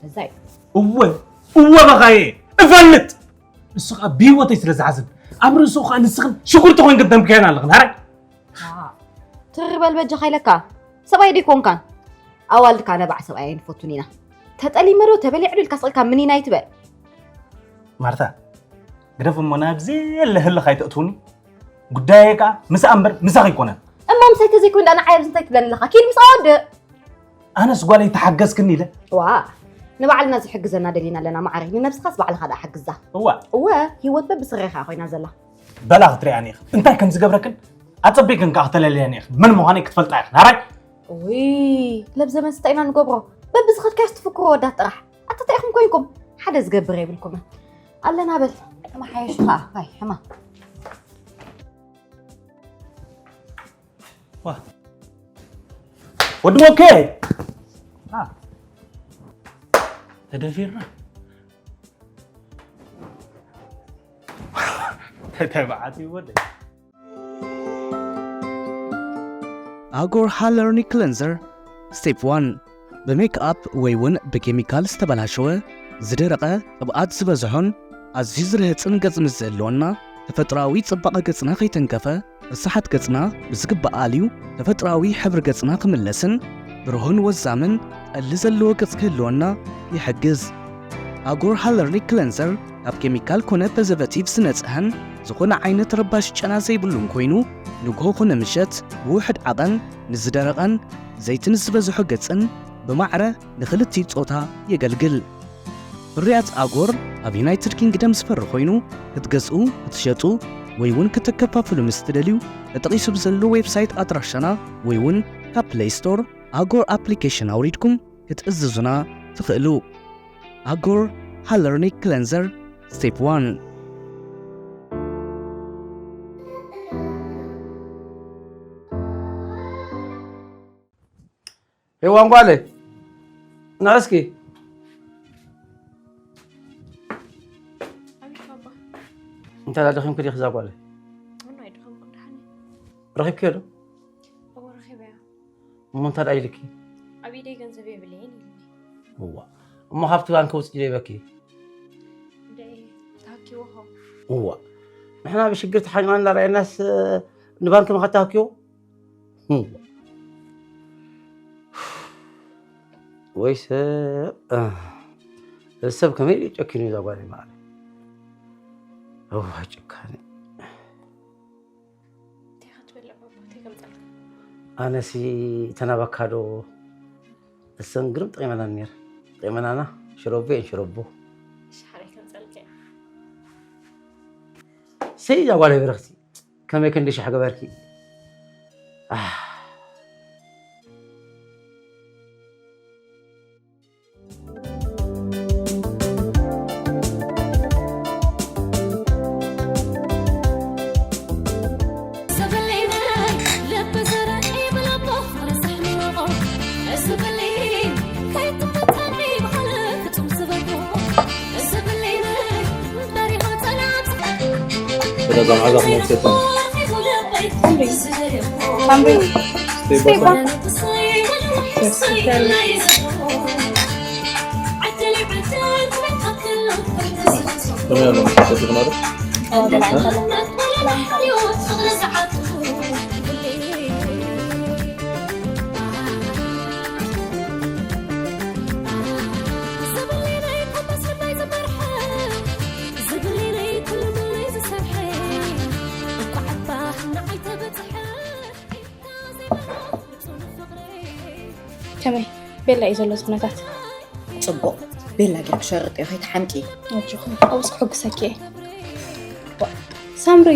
እዛ እዩ። እወ እወ በኻየ እፈልጥ። ንሱ ኸኣ ብህይወተይ ስለ ዝሓዝን ኣብ ርእሱ ኸኣ ንስኽን ሽጉርቲ ኮይንክን ተንብክያን ኣለኽን። ሃራይ። ዋእ፣ ትሪ በል በጃኻ ኢለካ። ሰብኣይ ዶ ኣይኮንካን? ኣዋልድካ ነባዕ ሰብኣይ ኣይንፈቱን ኢና። ተጠሊመ ዶ ተበሊዐ ዶ ኢልካ ስቕ ኢልካ ምኒን ኣይትበል። ማርታ፣ ግደፍ እሞ ናብዚ የለ ህልኽ ኣይተእትውኒ። ጉዳየይ ከኣ ምሳኣ እምበር ምሳኺ ኣይኮነን። እሞ ምሳይ ተዘይኮይኑ ደኣ ንዓይ ኣብዚ እንታይ ትብለኒ ኣለኻ? ኪድ ምስኣ ወድእ። ኣነስ ጓለይ ተሓገዝክኒ ኢለ። ዋእ፣ ንባዕልና ዝሕግዘና ደሊና ኣለና ማዓረይ። ንነብስኻስ ባዕልኻ ደኣ ሓግዛ። እዋ። እወ፣ ህይወት በብስረኻ ኮይና ዘላ። በላ ክትሪኣኒ ኢኽን። እንታይ ከም ዝገብረክን ኣጸቢቕክን ከኣ ክተለልያኒ ኢኽን። መን ምዃነይ ክትፈልጣ ኢኽን። ኣራይ? ውይ፣ ለብዘ መስተ ኢና ንገብሮ። በብዝኸድካዮስ ትፍክሩ ወዳት ጥራሕ። ኣታ እንታይ ኢኹም ኮይንኩም? ሓደ ዝገብር የብልኩምን። ኣለና በል፣ ተመሓየሹ ኸኣ። ኣይ፣ ሕማም። ዋ። ወዲ ሞኬ። አ። ተደፊርና። ተባዕት ይወደ። ኣጎር ሃለርኒ ክለንዘር ስቴፕ ዋን። ብሜክኣፕ ወይ እውን ብኬሚካል ዝተበላሸወ፣ ዝደረቐ፣ ቅብኣት ዝበዝሖን ኣዝዩ ዝርህጽን ገጽ ምስ ዝህልወና፣ ተፈጥሮኣዊ ጽባቐ ገጽና ከይተንከፈ፣ ርስሓት ገጽና ብዝግባእ ኣልዩ፣ ተፈጥሮኣዊ ሕብሪ ገጽና ክምለስን ብሩህን ወዛምን ጠሊ ዘለዎ ገጽ ክህልወና ይሕግዝ። ኣጎር ሃለርኒ ክለንዘር ካብ ኬሚካል ኮነ ፕሪዘርቬቲቭ ዝነጽሀን ዝኾነ ዓይነት ረባሺ ጨና ዘይብሉን ኮይኑ፣ ንግሆ ኮነ ምሸት ብውሑድ ዓቐን ንዝደረቐን ዘይቲ ንዝበዝሖ ገጽን ብማዕረ ንኽልቲኡ ጾታ የገልግል። ፍርያት ኣጎር ኣብ ዩናይትድ ኪንግደም ዝፈሪ ኮይኑ፣ ክትገዝኡ፣ ክትሸጡ ወይ እውን ክትከፋፍሉ ምስ ትደልዩ፣ ተጠቒሱ ብዘሎ ዌብሳይት ኣድራሻና ወይ እውን ካብ ፕለይ ስቶር ኣጎር ኣፕሊኬሽን ኣውሪድኩም ክትእዝዙና ትኽእሉ። ኣጎር ሃለርኒክ ክለንዘር ስቴፕ ዋን። ሄዋን ጓለይ፣ ንዕ እስኪ። እንታይ ደኺምኪ ዲኺ እዛ ጓለይ? ረኺብክዮ ዶ? እሞ እንታይ ደኣ ኢልኪ? ኣብ ኢደይ ገንዘብ የብለይን ኢሉኒ። እዋ፣ እሞ ካብቲ ባንኪ ውፅኢ ዶ ይበኪ? እንደ ተሃኪዎ ኸው። እዋ፣ ንሕና ብሽግር ተሓሚምና እናረኣየናስ ንባንኪ መኸት ተሃኪዎ? እዋ። ወይ ሰብ፣ እዚ ሰብ ከመይ ድዩ ጨኪኑ እዛ ጓለይ መዓለይ? እዋ፣ ጭካኔ። እንታይ ኢኻ ትበልዕ ባባ? እንታይ ከምፀልካ? ኣነሲ እተን ኣቫካዶ እሰን ግርም ጠቒመናን ነይረን። ጠቒመናና ሽሮቦ እየን ሽሮቦ። ሻዕረይ ከምፀልካ እየ። ሰይ እዛ ጓለይ በረኽቲ ከመይ ክንዲ ሻሕ ገበርኪ? ኣህ። እዛ መዓዛ ክመውሰድ ሳምሪ ሳምሪ ስቴባ ከመይ ኣሎ? ሰቲኹም ዶ? ከመይ ቤላ እዩ ዘሎ ዝኩነታት? ፅቡቕ። ቤላ ጌርክ ሸርጥ እዩ ከይትሓምቂ። ኣጆኹ ኣብስ ክሕጉሰኪ እየ። ሳምሪ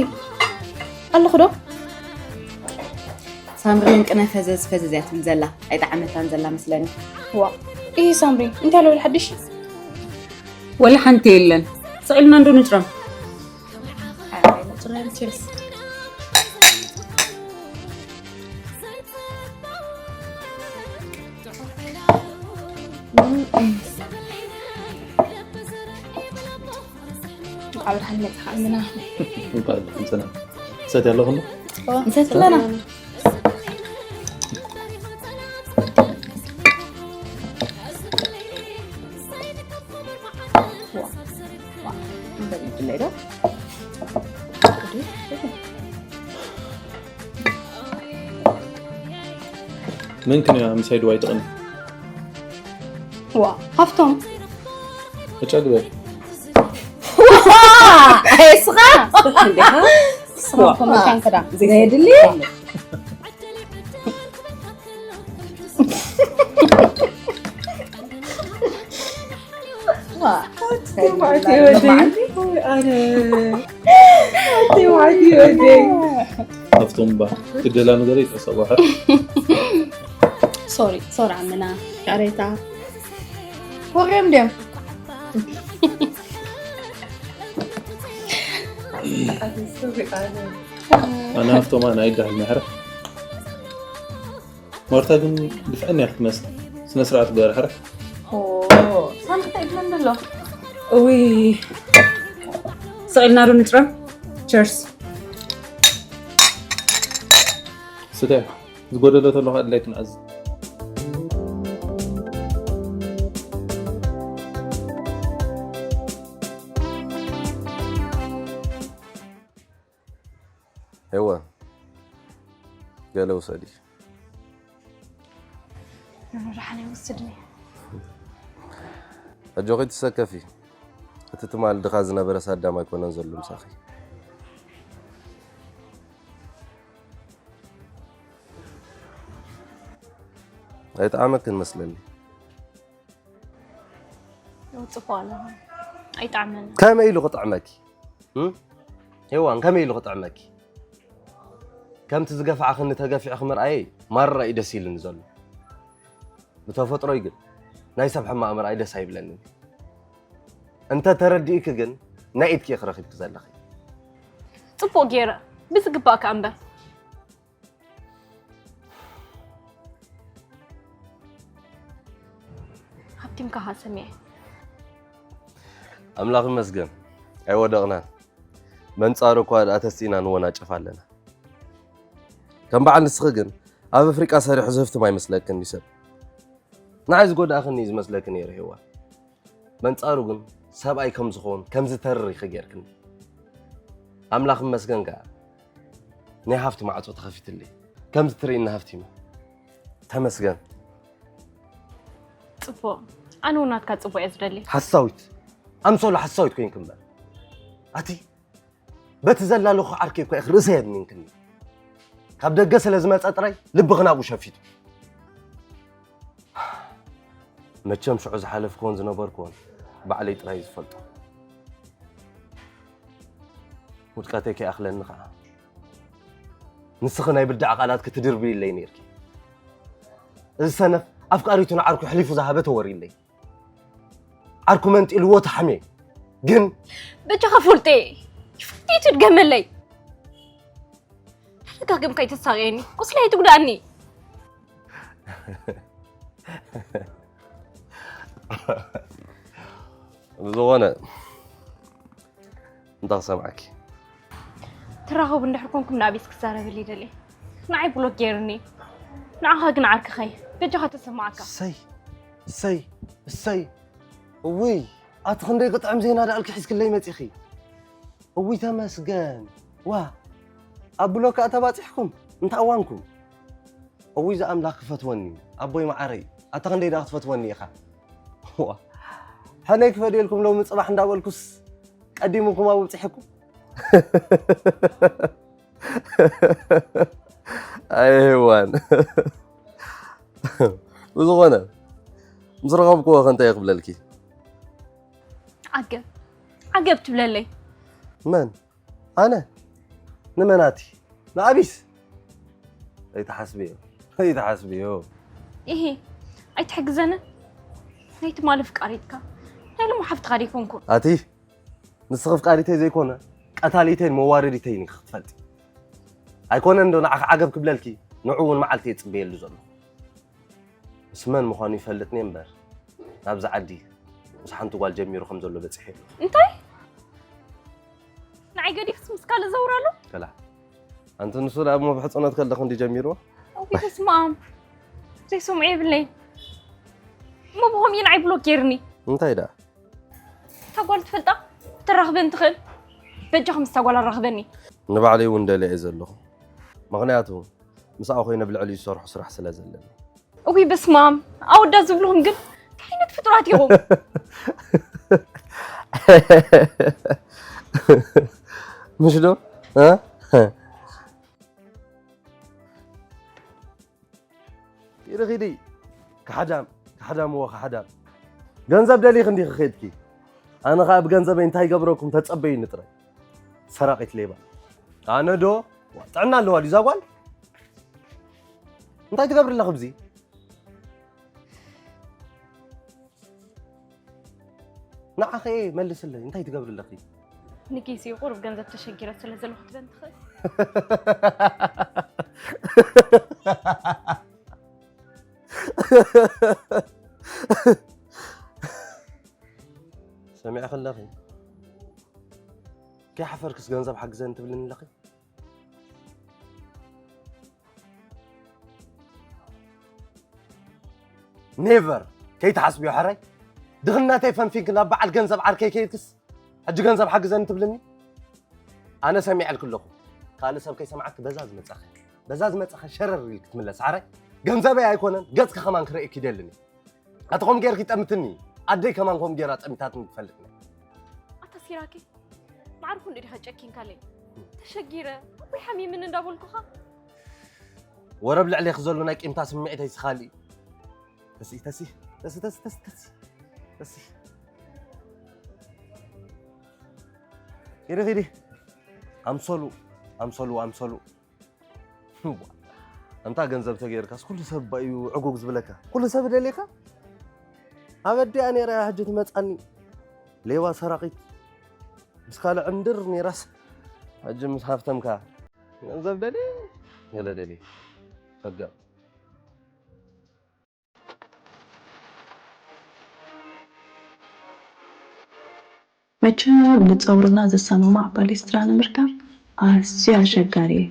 ኣለኹ ዶ? ሳምሪ ውንቅነ ፈዘዝ ፈዘዝ እያ ትብል ዘላ። ኣይጠዓመታን ዘላ መስለኒ። ዋ ይህ ሳምሪ እንታይ ኣለውል ሓድሽ? ወላ ሓንቲ የለን። ስቕ ኢልና እንዶ ንፅረም። ችርስ። እንኳዕ ብርሃን መፅኻ እምና። እንኳዕ ሰቲ ኣለኹ። ንሰቲ ኣለና። ምን ክንያ ምሳይ ድዋይ ትቕኒ ዋ ሃፍቶም እጨግበል ስኻ ስኻ ኮመካን ከዳ ዘየድሊ ሃፍቶም ባ ትደላ ነገር ይጠሰባሐ ሶሪ ሶሪ ዓምና ይቅሬታ ወሬም ድዮም ኣነ ሃፍቶም ኣነ ኣይዳሃል ምሕረ ማርታ ግን ድፍዐን እያ ክትመስል ስነ ስርዓት ግበር ሕረ ሳምንት ይድመን ዘሎ እውይ ስቕ ኢልና ዶ ንፅረም? ቸርስ። ስተ ዝጎደለ ተሎ ኣድላይ ክንኣዝ ሄዋን ገለ ውሰዲ። ደሓን ይወስድኒ ኣጆኺ ትሰከፊ። እቲ ትማል ድኻ ዝነበረ ሳዳም ኣይኮነን ዘሎ ምሳኺ። ኣይጠዓመክን መስለኒ። ውፅፎ ኣለኹ ኣይጣዕመን ከመይ ኢሉ ክጥዕመኪ? እም? ሄዋን ከመይ ኢሉ ክጥዕመኪ? ከምቲ ዝገፍዓኽኒ ተገፊዕኺ ምርኣየይ ማራ እዩ ደስ ኢሉኒ ዘሎ። ብተፈጥሮይ ግን ናይ ሰብ ሕማቕ ምርኣይ ደስ ኣይብለንን። እንተ ተረዲእኪ ግን ናይ ኢድኪ ኢኺ ረኺብኪ ዘለኺ። ፅቡቅ ገይረ ብዝግባእ ከኣ እምበር ሃብቲምካ ሃሰምየ ኣምላኽ ይመስገን ኣይወደቕናን። መንጻሩ እኳ ደኣ ተስኢና ንወናጨፍ ኣለና። ከም በዓል ንስኺ ግን ኣብ ኣፍሪቃ ሰሪሑ ዝህፍትም ኣይመስለክን ድዩ ሰብ? ንዓይ ዝጎዳእኽኒ እዩ ዝመስለኪ ነይሩ ሄዋን። በንጻሩ ግን ሰብኣይ ከም ዝኸውን ከም ዝተርር ኢኺ ጌርክኒ። ኣምላኽ ይመስገን ከኣ ናይ ሃፍቲ ማዕጾ ተኸፊትለይ። ከምዚ ትርእይኒ ሃፍቲመ። ተመስገን። ጽቡቕ። ኣነ እውን ናትካ ጽቡቕ እየ ዝደሊ። ሓሳዊት። ኣምሰሉ ሓሳዊት ኮይንኪ እምበር። ኣቲ በቲ ዘላለኹ ዓርከይ እኳ ኢኺ ርእሰይ ኣድኒንክኒ። ካብ ደገ ስለ ዝመጸ ጥራይ ልብኺ ናብኡ ሸፊቱ። መቸም ሽዑ ዝሓለፍክዎን ዝነበርክዎን ባዕለይ ጥራይ ዝፈልጦ። ውድቀተይ ከይኣኽለኒ ኸዓ ንስኺ ናይ ብዳዕ ቃላት ክትድርብይለይ ነይርኪ። እዚ ሰነፍ ኣፍቃሪቱ ንዓርኩ ኣሕሊፉ ዝሃበ ተወርዩለይ። ዓርኩ መንጢልዎ ተሓምየ። ግን በጃኻ ፉልጤ ይፍልጢ ትድገመለይ ተደጋግምካ ይተሳቅየኒ ቁስለይ ትጉዳእኒ ብዝኾነ እንታይ ክሰምዓኪ ትራኸቡ እንድሕር ኮንኩም ንኣቤስ ክዛረበለይ ደልየ። ንዓይ ብሎክ ገይሩኒ። ንዓኻ ግን ዓርክኸይ፣ በጃኻ ተሰማዓካ። እሰይ፣ እሰይ፣ እሰይ። እውይ፣ ኣቲ ክንደይ ክጥዕም ዜና ደኣልኪ ሒዝክለይ መጺኺ። እውይ ተመስገን። ዋ፣ ኣብ ብሎክ ከኣ ተባጺሕኩም፣ እንታዋንኩም። እውይ ዝኣምላኽ ክፈትወኒ፣ ኣቦይ መዓረይ፣ ኣታ ክንደይ ደኣ ክትፈትወኒ ኢኻ። ዋ፣ ሕነይ ክፈድየልኩም ሎሚ ጽባሕ እንዳበልኩስ ቀዲሙኩም ኣብኡ ብጺሐኩም። ኣይ ሄዋን። ብዝኾነ፣ ምስ ረኸብክዎ ከ እንታይ ክብለልኪ? ዓገብ፣ ዓገብ ትብለለይ። መን? ኣነ? ንመናቲ? ንኣቢስ? ኣይትሓስብዮ፣ ኣይትሓስብዮ። ኢሂ፣ ኣይትሕግዘንን? ናይ ትማሊ ፍቃሪትካ፣ ናይ ሎሚ ሓፍትኻ ደይኮንኩ። ኣቲ፣ ንስኺ ፍቃሪተይ ዘይኮነ፣ ቀታሊተይን መዋረዲተይን ኢኺ ክትፈልጢ። ኣይኮነን ዶ ንዓኺ ዓገብ ክብለልኪ፣ ንዑ እውን መዓልቲ እየ ጽበየሉ ዘለኹ። ምስ መን ምዃኑ ይፈልጥኒ እምበር፣ ናብዚ ዓዲ ምስ ሓንቲ ጓል ጀሚሩ ከም ዘሎ በጺሐ ኣለኹ። እንታይ? ንዓይ ገዲፍስ ምስ ካልእ ዘውር ኣሎ? ከላ፣ ኣንቲ ንሱ ደኣ እሞ ብሕጽኖት ከለኹ እንዲ ጀሚርዎ? እውይ፣ በስመ ኣብ። ዘይሰምዖ የብለይን። እሞ ብኸምኡ እዩ ንዓይ ብሎክ ገይርኒ። እንታይ ደኣ? እታ ጓል ትፈልጣ? ክትራኽበን ትኽእል። በጃኻ ምስታ ጓል ኣራኽበኒ። ንባዕለይ እውን ደልየ እየ ዘለኹ። ምኽንያቱ፣ ምስኣ ኮይነ ብልዕሊኡ ዝሰርሖ ስራሕ ስለ ዘለኒ። እውይ፣ በስመ ኣብ። ኣወዳት ዝብልኹም ግን እንታይ ዓይነት ፍጡራት ኢኹም? ምሽ ዶ? እ? ኪዲ ኪዲ። ካሕዳም፣ ካሕዳም፣ እዎ ካሕዳም። ገንዘብ ደሊኺ እንዲኺ ኸድኪ። ኣነ ኸኣ ብገንዘበይ እንታይ ይገብረኩም ተጸበዩኒ ጥራይ። ሰራቒት ሌባ። ኣነ ዶ? ጥዕና ኣለዋ ድዩ እዛ ጓል? እንታይ ትገብሪ ኣለኺ ኣብዚ? ንዓኸ እየ መልስለይ፣ እንታይ ትገብሪ ኣለኺ? ንጊዜኡ ቁሩብ ገንዘብ ተሸጊረ ስለ ዘለኹ ክትበን ትኽእል። ሰሚዕኺ ኣለኺ? ከይሓፈርክስ ገንዘብ ሓግዘኒ ትብልኒ ኣለኺ? ኔቨር! ከይትሓስብዮ ሕራይ። ድኽነተይ ፈንፊንኪ ናብ በዓል ገንዘብ ዓርከይ ከይድክስ፣ ሕጂ ገንዘብ ሓግዘኒ ትብልኒ? ኣነ ሰሚዐልኪ ኣለኹ። ካልእ ሰብ ከይሰምዓኪ በዛ ዝመጻኸ፣ በዛ ዝመጻኸ ሸረር ኢልኪ ትምለስ ሕራይ። ገንዘበይ ኣይኮነን፣ ገጽኪ ከማን ክርእየኪ ይደልን። ኣቲ ከምኡ ጌርኪ ጠምትኒ፣ ኣደይ ከማን ከምኡ ጌራ ጠሚታትኒ ትፈልጥ ነይ። ኣታ ሲራኪ፣ ማዕርኩ እንዶ ዲኻ ጨኪንካለይ? ተሸጊረ፣ ኣቦይ ሓሚምኒ እንዳበልኩኻ። ወረ ኣብ ልዕሌኺ ዘሎ ናይ ቂምታ ስምዒት ኣይስኻሊ። ተሲ፣ ተሲ፣ ተሲ፣ ተሲ፣ ተሲ፣ ተሲ፣ ተሲ። ኪዲ፣ ኪዲ። ኣምሰሉ፣ ኣምሰሉ፣ ኣምሰሉ። እዋ፣ ኣንታ ገንዘብ ተገይርካስ ኩሉ ሰብ ባዩ ዕጉግ ዝብለካ? ኩሉ ሰብ ደልየካ? ኣብ ኣዲኣ ነይራ እያ ሕጂ ትመጻኒ። ሌባ ሰራቒት። ምስ ካልእ ዕንድር ነይራስ ሕጂ ምስ ሃፍተምካ። ገንዘብ ደልየ፣ ገለ ደልየ። ጸገም። መቸም ንጸጉርና ዘሰማማዕ ፓሌስትራ ንምርካብ ኣዝዩ ኣሸጋሪ እዩ።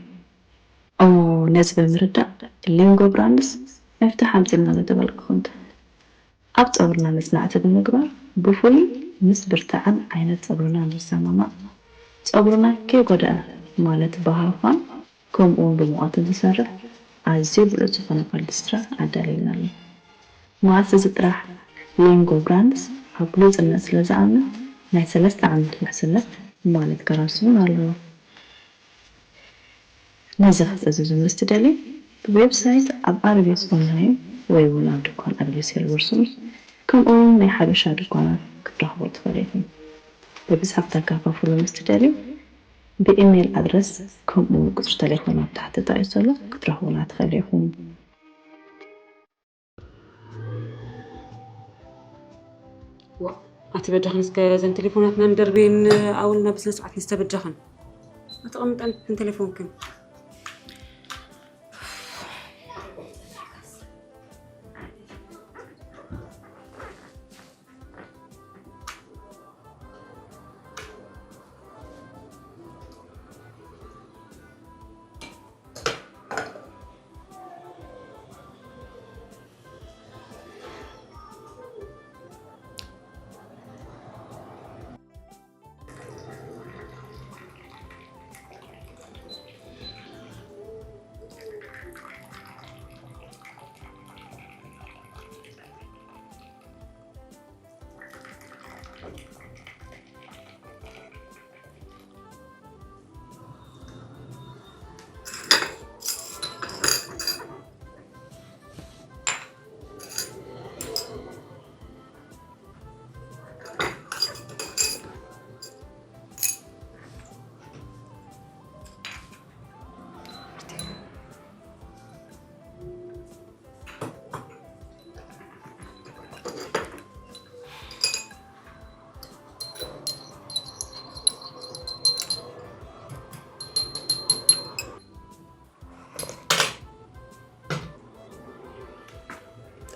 እሞ ነዚ ብምርዳእ ሊንጎ ብራንድስ መፍትሒ ኣምጺእልና ንበልኩም። ኣብ ጸጉርና መጽናዕቲ ብምግባር ብፍሉይ ምስ ብርትዐን ዓይነት ጸጉርናን ዝሰማማዕ ጸጉርና ከይጎድኣ ማለት ብሃፋን ከምኡውን ብሙቐትን ዝሰርሕ ኣዝዩ ብሉጽ ዝኾነ ፓሌስትራ ኣዳሊልና ኣሎ። መዓስ እዚ ጥራሕ ሊንጎ ብራንድስ ኣብ ግሉጽነት ስለ ዝኣምን ናይ ሰለስተ ዓመት ውሕስነት ማለት ጋራንቲ እውን ኣለዎ። ነዚ ክትእዝዙ ምስ ትደልዩ ብዌብሳይት ኣብ ኣርቢስ ኦንላይን ወይ እውን ኣብ ድኳን ኣርቢስ ሄልበርሱን ከምኡ እውን ናይ ሓበሻ ድኳናት ክትረኽቡ ትኽእሉ ኢኹም። ብብዝሒ ክተካፋፍሉ ምስ ትደልዩ ብኢሜይል ኣድረስ ከምኡ እውን ቁፅሪ ቴሌፎን ኣብ ታሕቲ ተጣቂሱ ዘሎ ክትረኽቡና ትኽእሉ ኢኹም። ዋ፣ ኣቲ በጃኽን እስከ እዘን ቴሌፎናትና ንደርበየን ኣውልና ብስነ ስርዓት ንስተበጃኽን። ኣተቐምጠን እተን ቴሌፎንክን።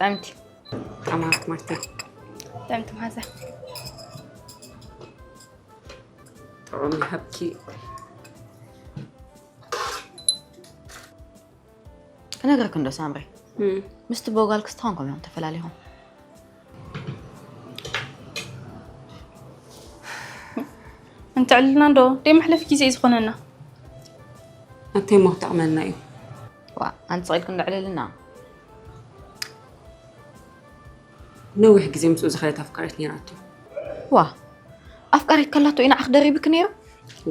ጥዕምቲ። ጠማት ማርታ። ጥዕምቲ መሓዛ። ጥዑም ይሃብኪ። ክነግረክ እንዶ ሳምሪ፣ ምስቲ ቦጋል ክስተኾንኩም እዮም ተፈላሊኹም። እንተዕልና እንዶ ደይ መሕለፊ ግዜ እዩ ዝኾነና። ኣንተይ ሞ ክጠቕመና እዩ። ዋ ኣንተ ስቕ ኢልክ እንዶ ዕልልና። ነዊሕ ግዜ ምስኡ ዝኸደት ኣፍቃሪት ነይራቶ። ዋ ኣፍቃሪት ከላቶ ኢና ዓኽ ደሪብክ ነይሩ።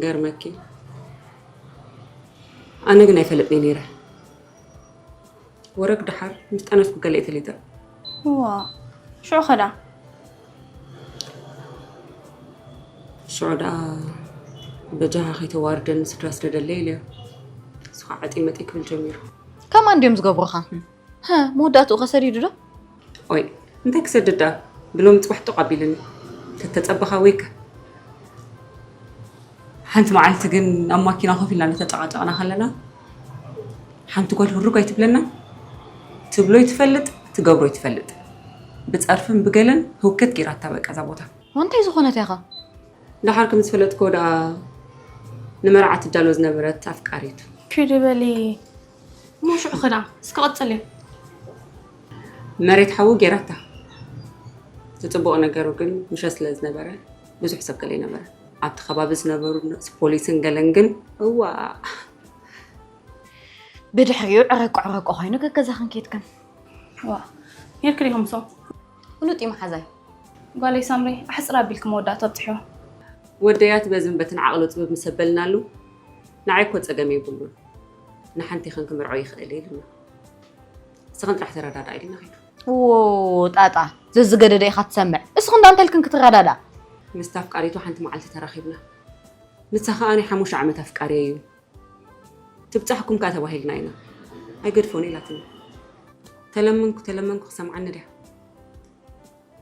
ገርመኪ፣ ኣነ ግን ኣይፈልጥኒ ነይረ። ወረግ ደሓር ምስ ጠነስኩ ገለ ተሊጠ። ዋ ሽዑ ኸዳ ሽዑ ደኣ በጃኻ ከይተዋርደኒ ስድራ ስደደለይ ኢለዮ። ንሱ ከዓ ዓጢ መጢ ክብል ጀሚሩ። ከማን ድዮም ዝገብሩኻ? መወዳእትኡ ከሰዲዱ ዶ? ኦይ እንታይ ክሰድድ ደኣ ብሎሚ ፅባሕ ጡቕ ኣቢልኒ። ተተፀበኻ ወይከ። ሓንቲ መዓልቲ ግን ኣብ ማኪና ኮፍ ኢልና እናተጨቓጨቕና ከለና ሓንቲ ጓል ህሩግ ኣይትብለና። ትብሎ ይትፈልጥ ትገብሮ ይትፈልጥ። ብፀርፍን ብገለን ህውከት ጌራታ በቃ እዛ ቦታ። እንታይ ዝኾነት ኢኻ? ደሓር ከም ዝፈለጥኮ ደኣ ንመርዓ ትዳሎ ዝነበረት ኣፍቃሪቱ። ኪዲ በሊ እሞ ሽዑ ኸዳ እስከ ቀፅል እዩ። መሬት ሓዊ ጌራታ። እቲ ፅቡቕ ነገሩ ግን ምሸት ስለ ዝነበረ ብዙሕ ሰብ ገለ ይነበረ። ኣብቲ ከባቢ ዝነበሩ ፖሊስን ገለን ግን እዋ ብድሕሪኡ ዕረቆ ዕረቆ ኮይኑ ገገዛኽን ኬድክን። ዋ ኔርክ ዲኹም ሶም? ፍሉጥ እዩ መሓዛይ። ጓለይ ሳምሪ ኣሕፅር ኣቢልክ መወዳእታ ኣብፅሕዮ። ወደያት በዝን በትን ዓቕሉ ፅብብ ምስ ኣበልናሉ ንዓይ እኮ ፀገም የብሉን ንሓንቲ ይኽን ክምርዖ ይኽእል ኢልና ንስኽን ጥራሕ ተረዳዳ ኢልና ኸይዱ። ዎ ጣጣ ዘዝገደደ ኢኻ ትሰምዕ። እስኺ እንዳ እንተልክን ክትረዳዳ። ምስታ ኣፍቃሪቱ ሓንቲ መዓልቲ ተራኺብና። ንሳ ኸኣ ናይ ሓሙሽተ ዓመት ኣፍቃሪ እዩ ትብጻሕኩም ከኣ ተባሂልና ኢና። ኣይገድፎን ኢላትኒ። ተለመንኩ ተለመንኩ ክሰምዓኒ ድያ?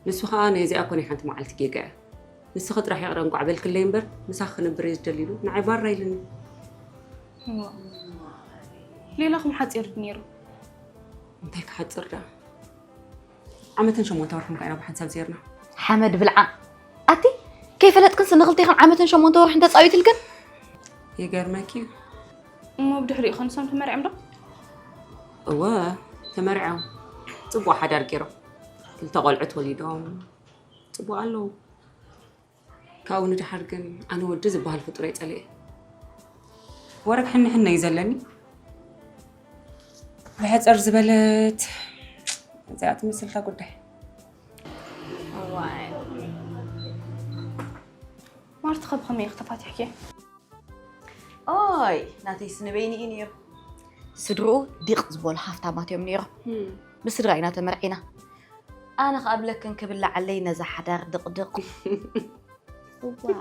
ንሱ ኸኣ ነዚኣ እኮ ናይ ሓንቲ መዓልቲ ጌጋ እያ። ንስኺ ጥራሕ ይቕረ እንቋዕ በልክለይ እምበር ምሳኺ ክነብር እየ ዝደሊ ኢሉ ንዓይ ባራ ኢልኒ። ሌላኹም ሓፂር ነይሩ። እንታይ ክሓፅር ደኣ? ዓመትን ሸሞንተ ወርሕን እኳ ኢና ብሓንሳብ ዜርና። ሓመድ ብልዓ። ኣቲ ከይፈለጥክን ስንኽልቴኽን ዓመትን ሸሞንተ ወርሕን ተፃዊትልክን። ይገርመኪ እዩ። እሞ ብድሕሪኡ ኸ ንሶም ተመርዕዮም ዶ? እወ ተመርዕዮም። ፅቡቕ ሓዳር ገይሮም ክልተ ቆልዑት ወሊዶም ፅቡቕ ኣለዉ። ካብኡ ንድሓር ግን ኣነ ወዲ ዝበሃል ፍጡር ኣይጸልኤ። ወረግ ሕንሕነ እዩ ዘለኒ። ብሕጽር ዝበለት እዚኣ ትመስልካ ጉዳይ። ማርቲ ኸ ብኸመይ ኢኺ ተፋቲሕኪ? ኦይ ናተይስ ንበይኒ እዩ ነይሩ። ስድርኡ ዲቕ ዝበሉ ሃፍታማት እዮም ነይሮም። ብስድራ ኢና ተመርዒና። ኣነ ኸኣ ብለክን ክብላዓለይ ነዛ ሓዳር ድቕድቕ። እዋ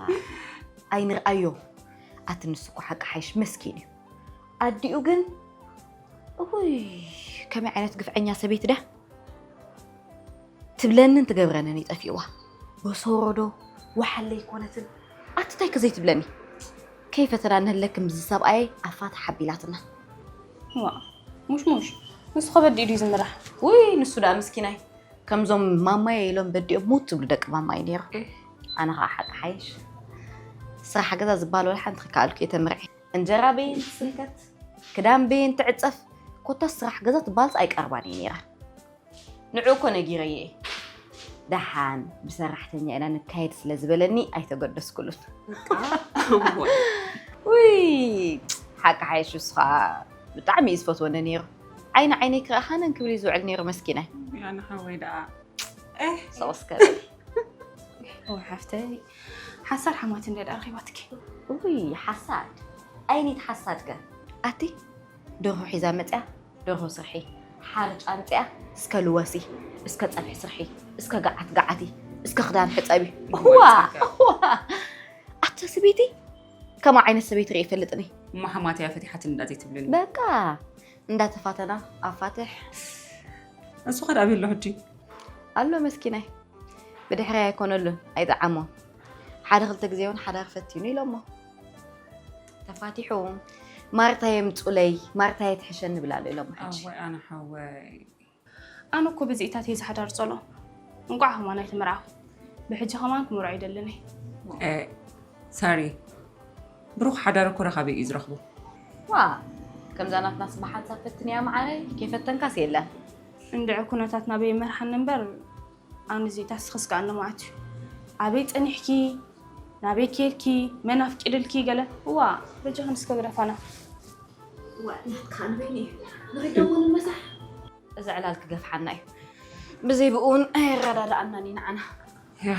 ኣይንርኣዮ። ኣቲ ንሱ እኮ ሓቂ ሓይሽ መስኪን እዩ። ኣዲኡ ግን እውይ ከመይ ዓይነት ግፍዐኛ ሰበይቲ ድያ ትብለንን ትገብረንን ይጠፊእዋ። በሶሮ ዶ ወሓለ ኣይኮነትን። ኣቲ ታይ ከዘይትብለኒ ከይፈተና ንህለክን ብዚ ሰብኣየይ ኣፋትሕ ኣቢላትና። ዋ ሙሽሙሽ ንሱ ኸ በዲኡ ድዩ ዝምራሕ? ውይ ንሱ ደኣ ምስኪናይ ከምዞም ማማየ ኢሎም በዲኦም ሙት ዝብሉ ደቂ ማማይ ነይሮም። ኣነ ኸዓ ሓቂ ሓይሽ ስራሕ ገዛ ዝበሃል ወላ ሓንቲ ክከኣልኩ እየ ተምርዐ። እንጀራ በየን ትስንከት፣ ክዳን በየን ትዕፀፍ፣ ኮታስ ስራሕ ገዛ ትበሃልስ ኣይቀርባን እየ ነይረ። ንዑ እኮ ነጊረዮ እየ። ደሓን ብሰራሕተኛ ኢና ንካየድ ስለ ዝበለኒ ኣይተገደስኩሉን። ውይ ሓቂ ሓይሽ እሱ ከዓ ብጣዕሚ እዩ ዝፈትወኒ ነይሩ። ዓይኒ ዓይነይ ክረኣኻነን ክብል እዩ ዝውዕል ነይሩ መስኪናይ። ኣነ ሓወይ ደኣ ሰውስከ ኦ ሓፍተይ ሓሳድ ሓማት እንደ ደኣ ረኺባትኪ። ውይ ሓሳድ ኣይኒት ሓሳድ ከ ኣቲ ደርሆ ሒዛ መፅያ ደርሆ ስርሒ ሓርጭ ኣምፅያ እስከ ልወሲ እስከ ፀብሒ ስርሒ እስከ ገዓት ገዓቲ እስከ ክዳን ሕፀቢ ዋ ኣታ ሰበይቲ ከማ ዓይነት ሰበይቲ ርኢ ይፈልጥኒ እሞ ሓማት እያ ፈቲሓትኒ እንዳ ዘይትብልኒ በቃ እንዳተፋተና ኣፋትሕ እሱ ኸ ደኣ ቤሎ ሕጂ ኣሎ መስኪናይ ብድሕረይ ኣይኮነሉን ኣይጠዓሞን ሓደ ክልተ ግዜ እውን ሓዳር ፈቲኑ ኢሎሞ ተፋቲሑ ማርታ የምፁለይ ማርታ የትሕሸኒ ብላሉ ኢሎሞ ሕጂ ኣወይ ኣነ ሓወይ ኣነ እኮ ብዚእታት እየ ዝሓዳር ጸሎ። እንቋዕ ከማን ኣይተመርዓኹ። ብሕጂ ከማን ክምርዖ ይደልን እየ። ሳሪ፣ ብሩኽ ሓዳር እኮ ረኻቢ እዩ ዝረኽቦ። ዋ፣ ከምዛ ናትና ስማ ሓንሳብ ፈትንያ መዓረይ፣ ከይፈተንካስ የለን። እንድዒ ኩነታት ናበይ ይመርሓኒ እምበር፣ ኣነ ዚእታት ስኽስካ ኣለማዓት እዩ። ኣበይ ጸኒሕኪ፣ ናበይ ከይድኪ፣ መን ኣፍቂድልኪ ገለ። እዋ፣ በጃኽን እስከ ግደፋና። ዋ፣ ናትካ ንበይኑ እዩ። ንሪደሞ ንመሳሕ። እዚ ዕላል ክገፍሓና እዩ። ብዘይ ብኡ እውን ኣይረዳድኣናን እዩ ንዓና። ያ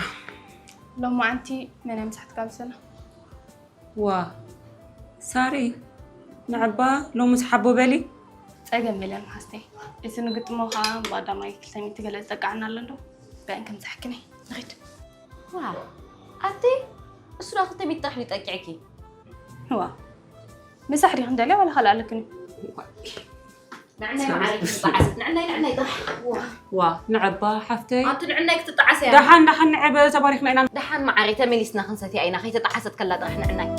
ሎማዓንቲ መን እያ ምሳሕ ትጋብዘና? ዋ ሳሪ፣ ንዕባ ሎምስ ሓቦ በሊ። ጸገም የለን ሓስተይ። እቲ ንግጥሞ ከዓ ብቐዳማይ ክልተ ሚእቲ ገለ ዝጠቅዓና ኣሎ እንዶ። በእን ከም ዝሕክኒ ንኺድ። ዋ፣ ኣቲ እሱ ዳ ክልተ ሚእቲ ጥራሕ ይጠቅዕኪ። እዋ ምሳሕ ዲኺ እንደልያ ዋላ ካልእ ኣለክኒ? ንዕናይ መዓረይ ክትጠዓሰት፣ ንዕናይ፣ ንዕናይ ጥራሕ። ዋ፣ ዋ ንዕባ ሓፍተይ። ኣቲ ንዕናይ ክትጠዓሰ እያ። ደሓን ደሓን ንዕበ ተባሪኽና ኢና። ደሓን መዓረይ ተመሊስና ክንሰትያ ኢና፣ ከይተጠዓሰት ከላ ጥራሕ ንዕናይ።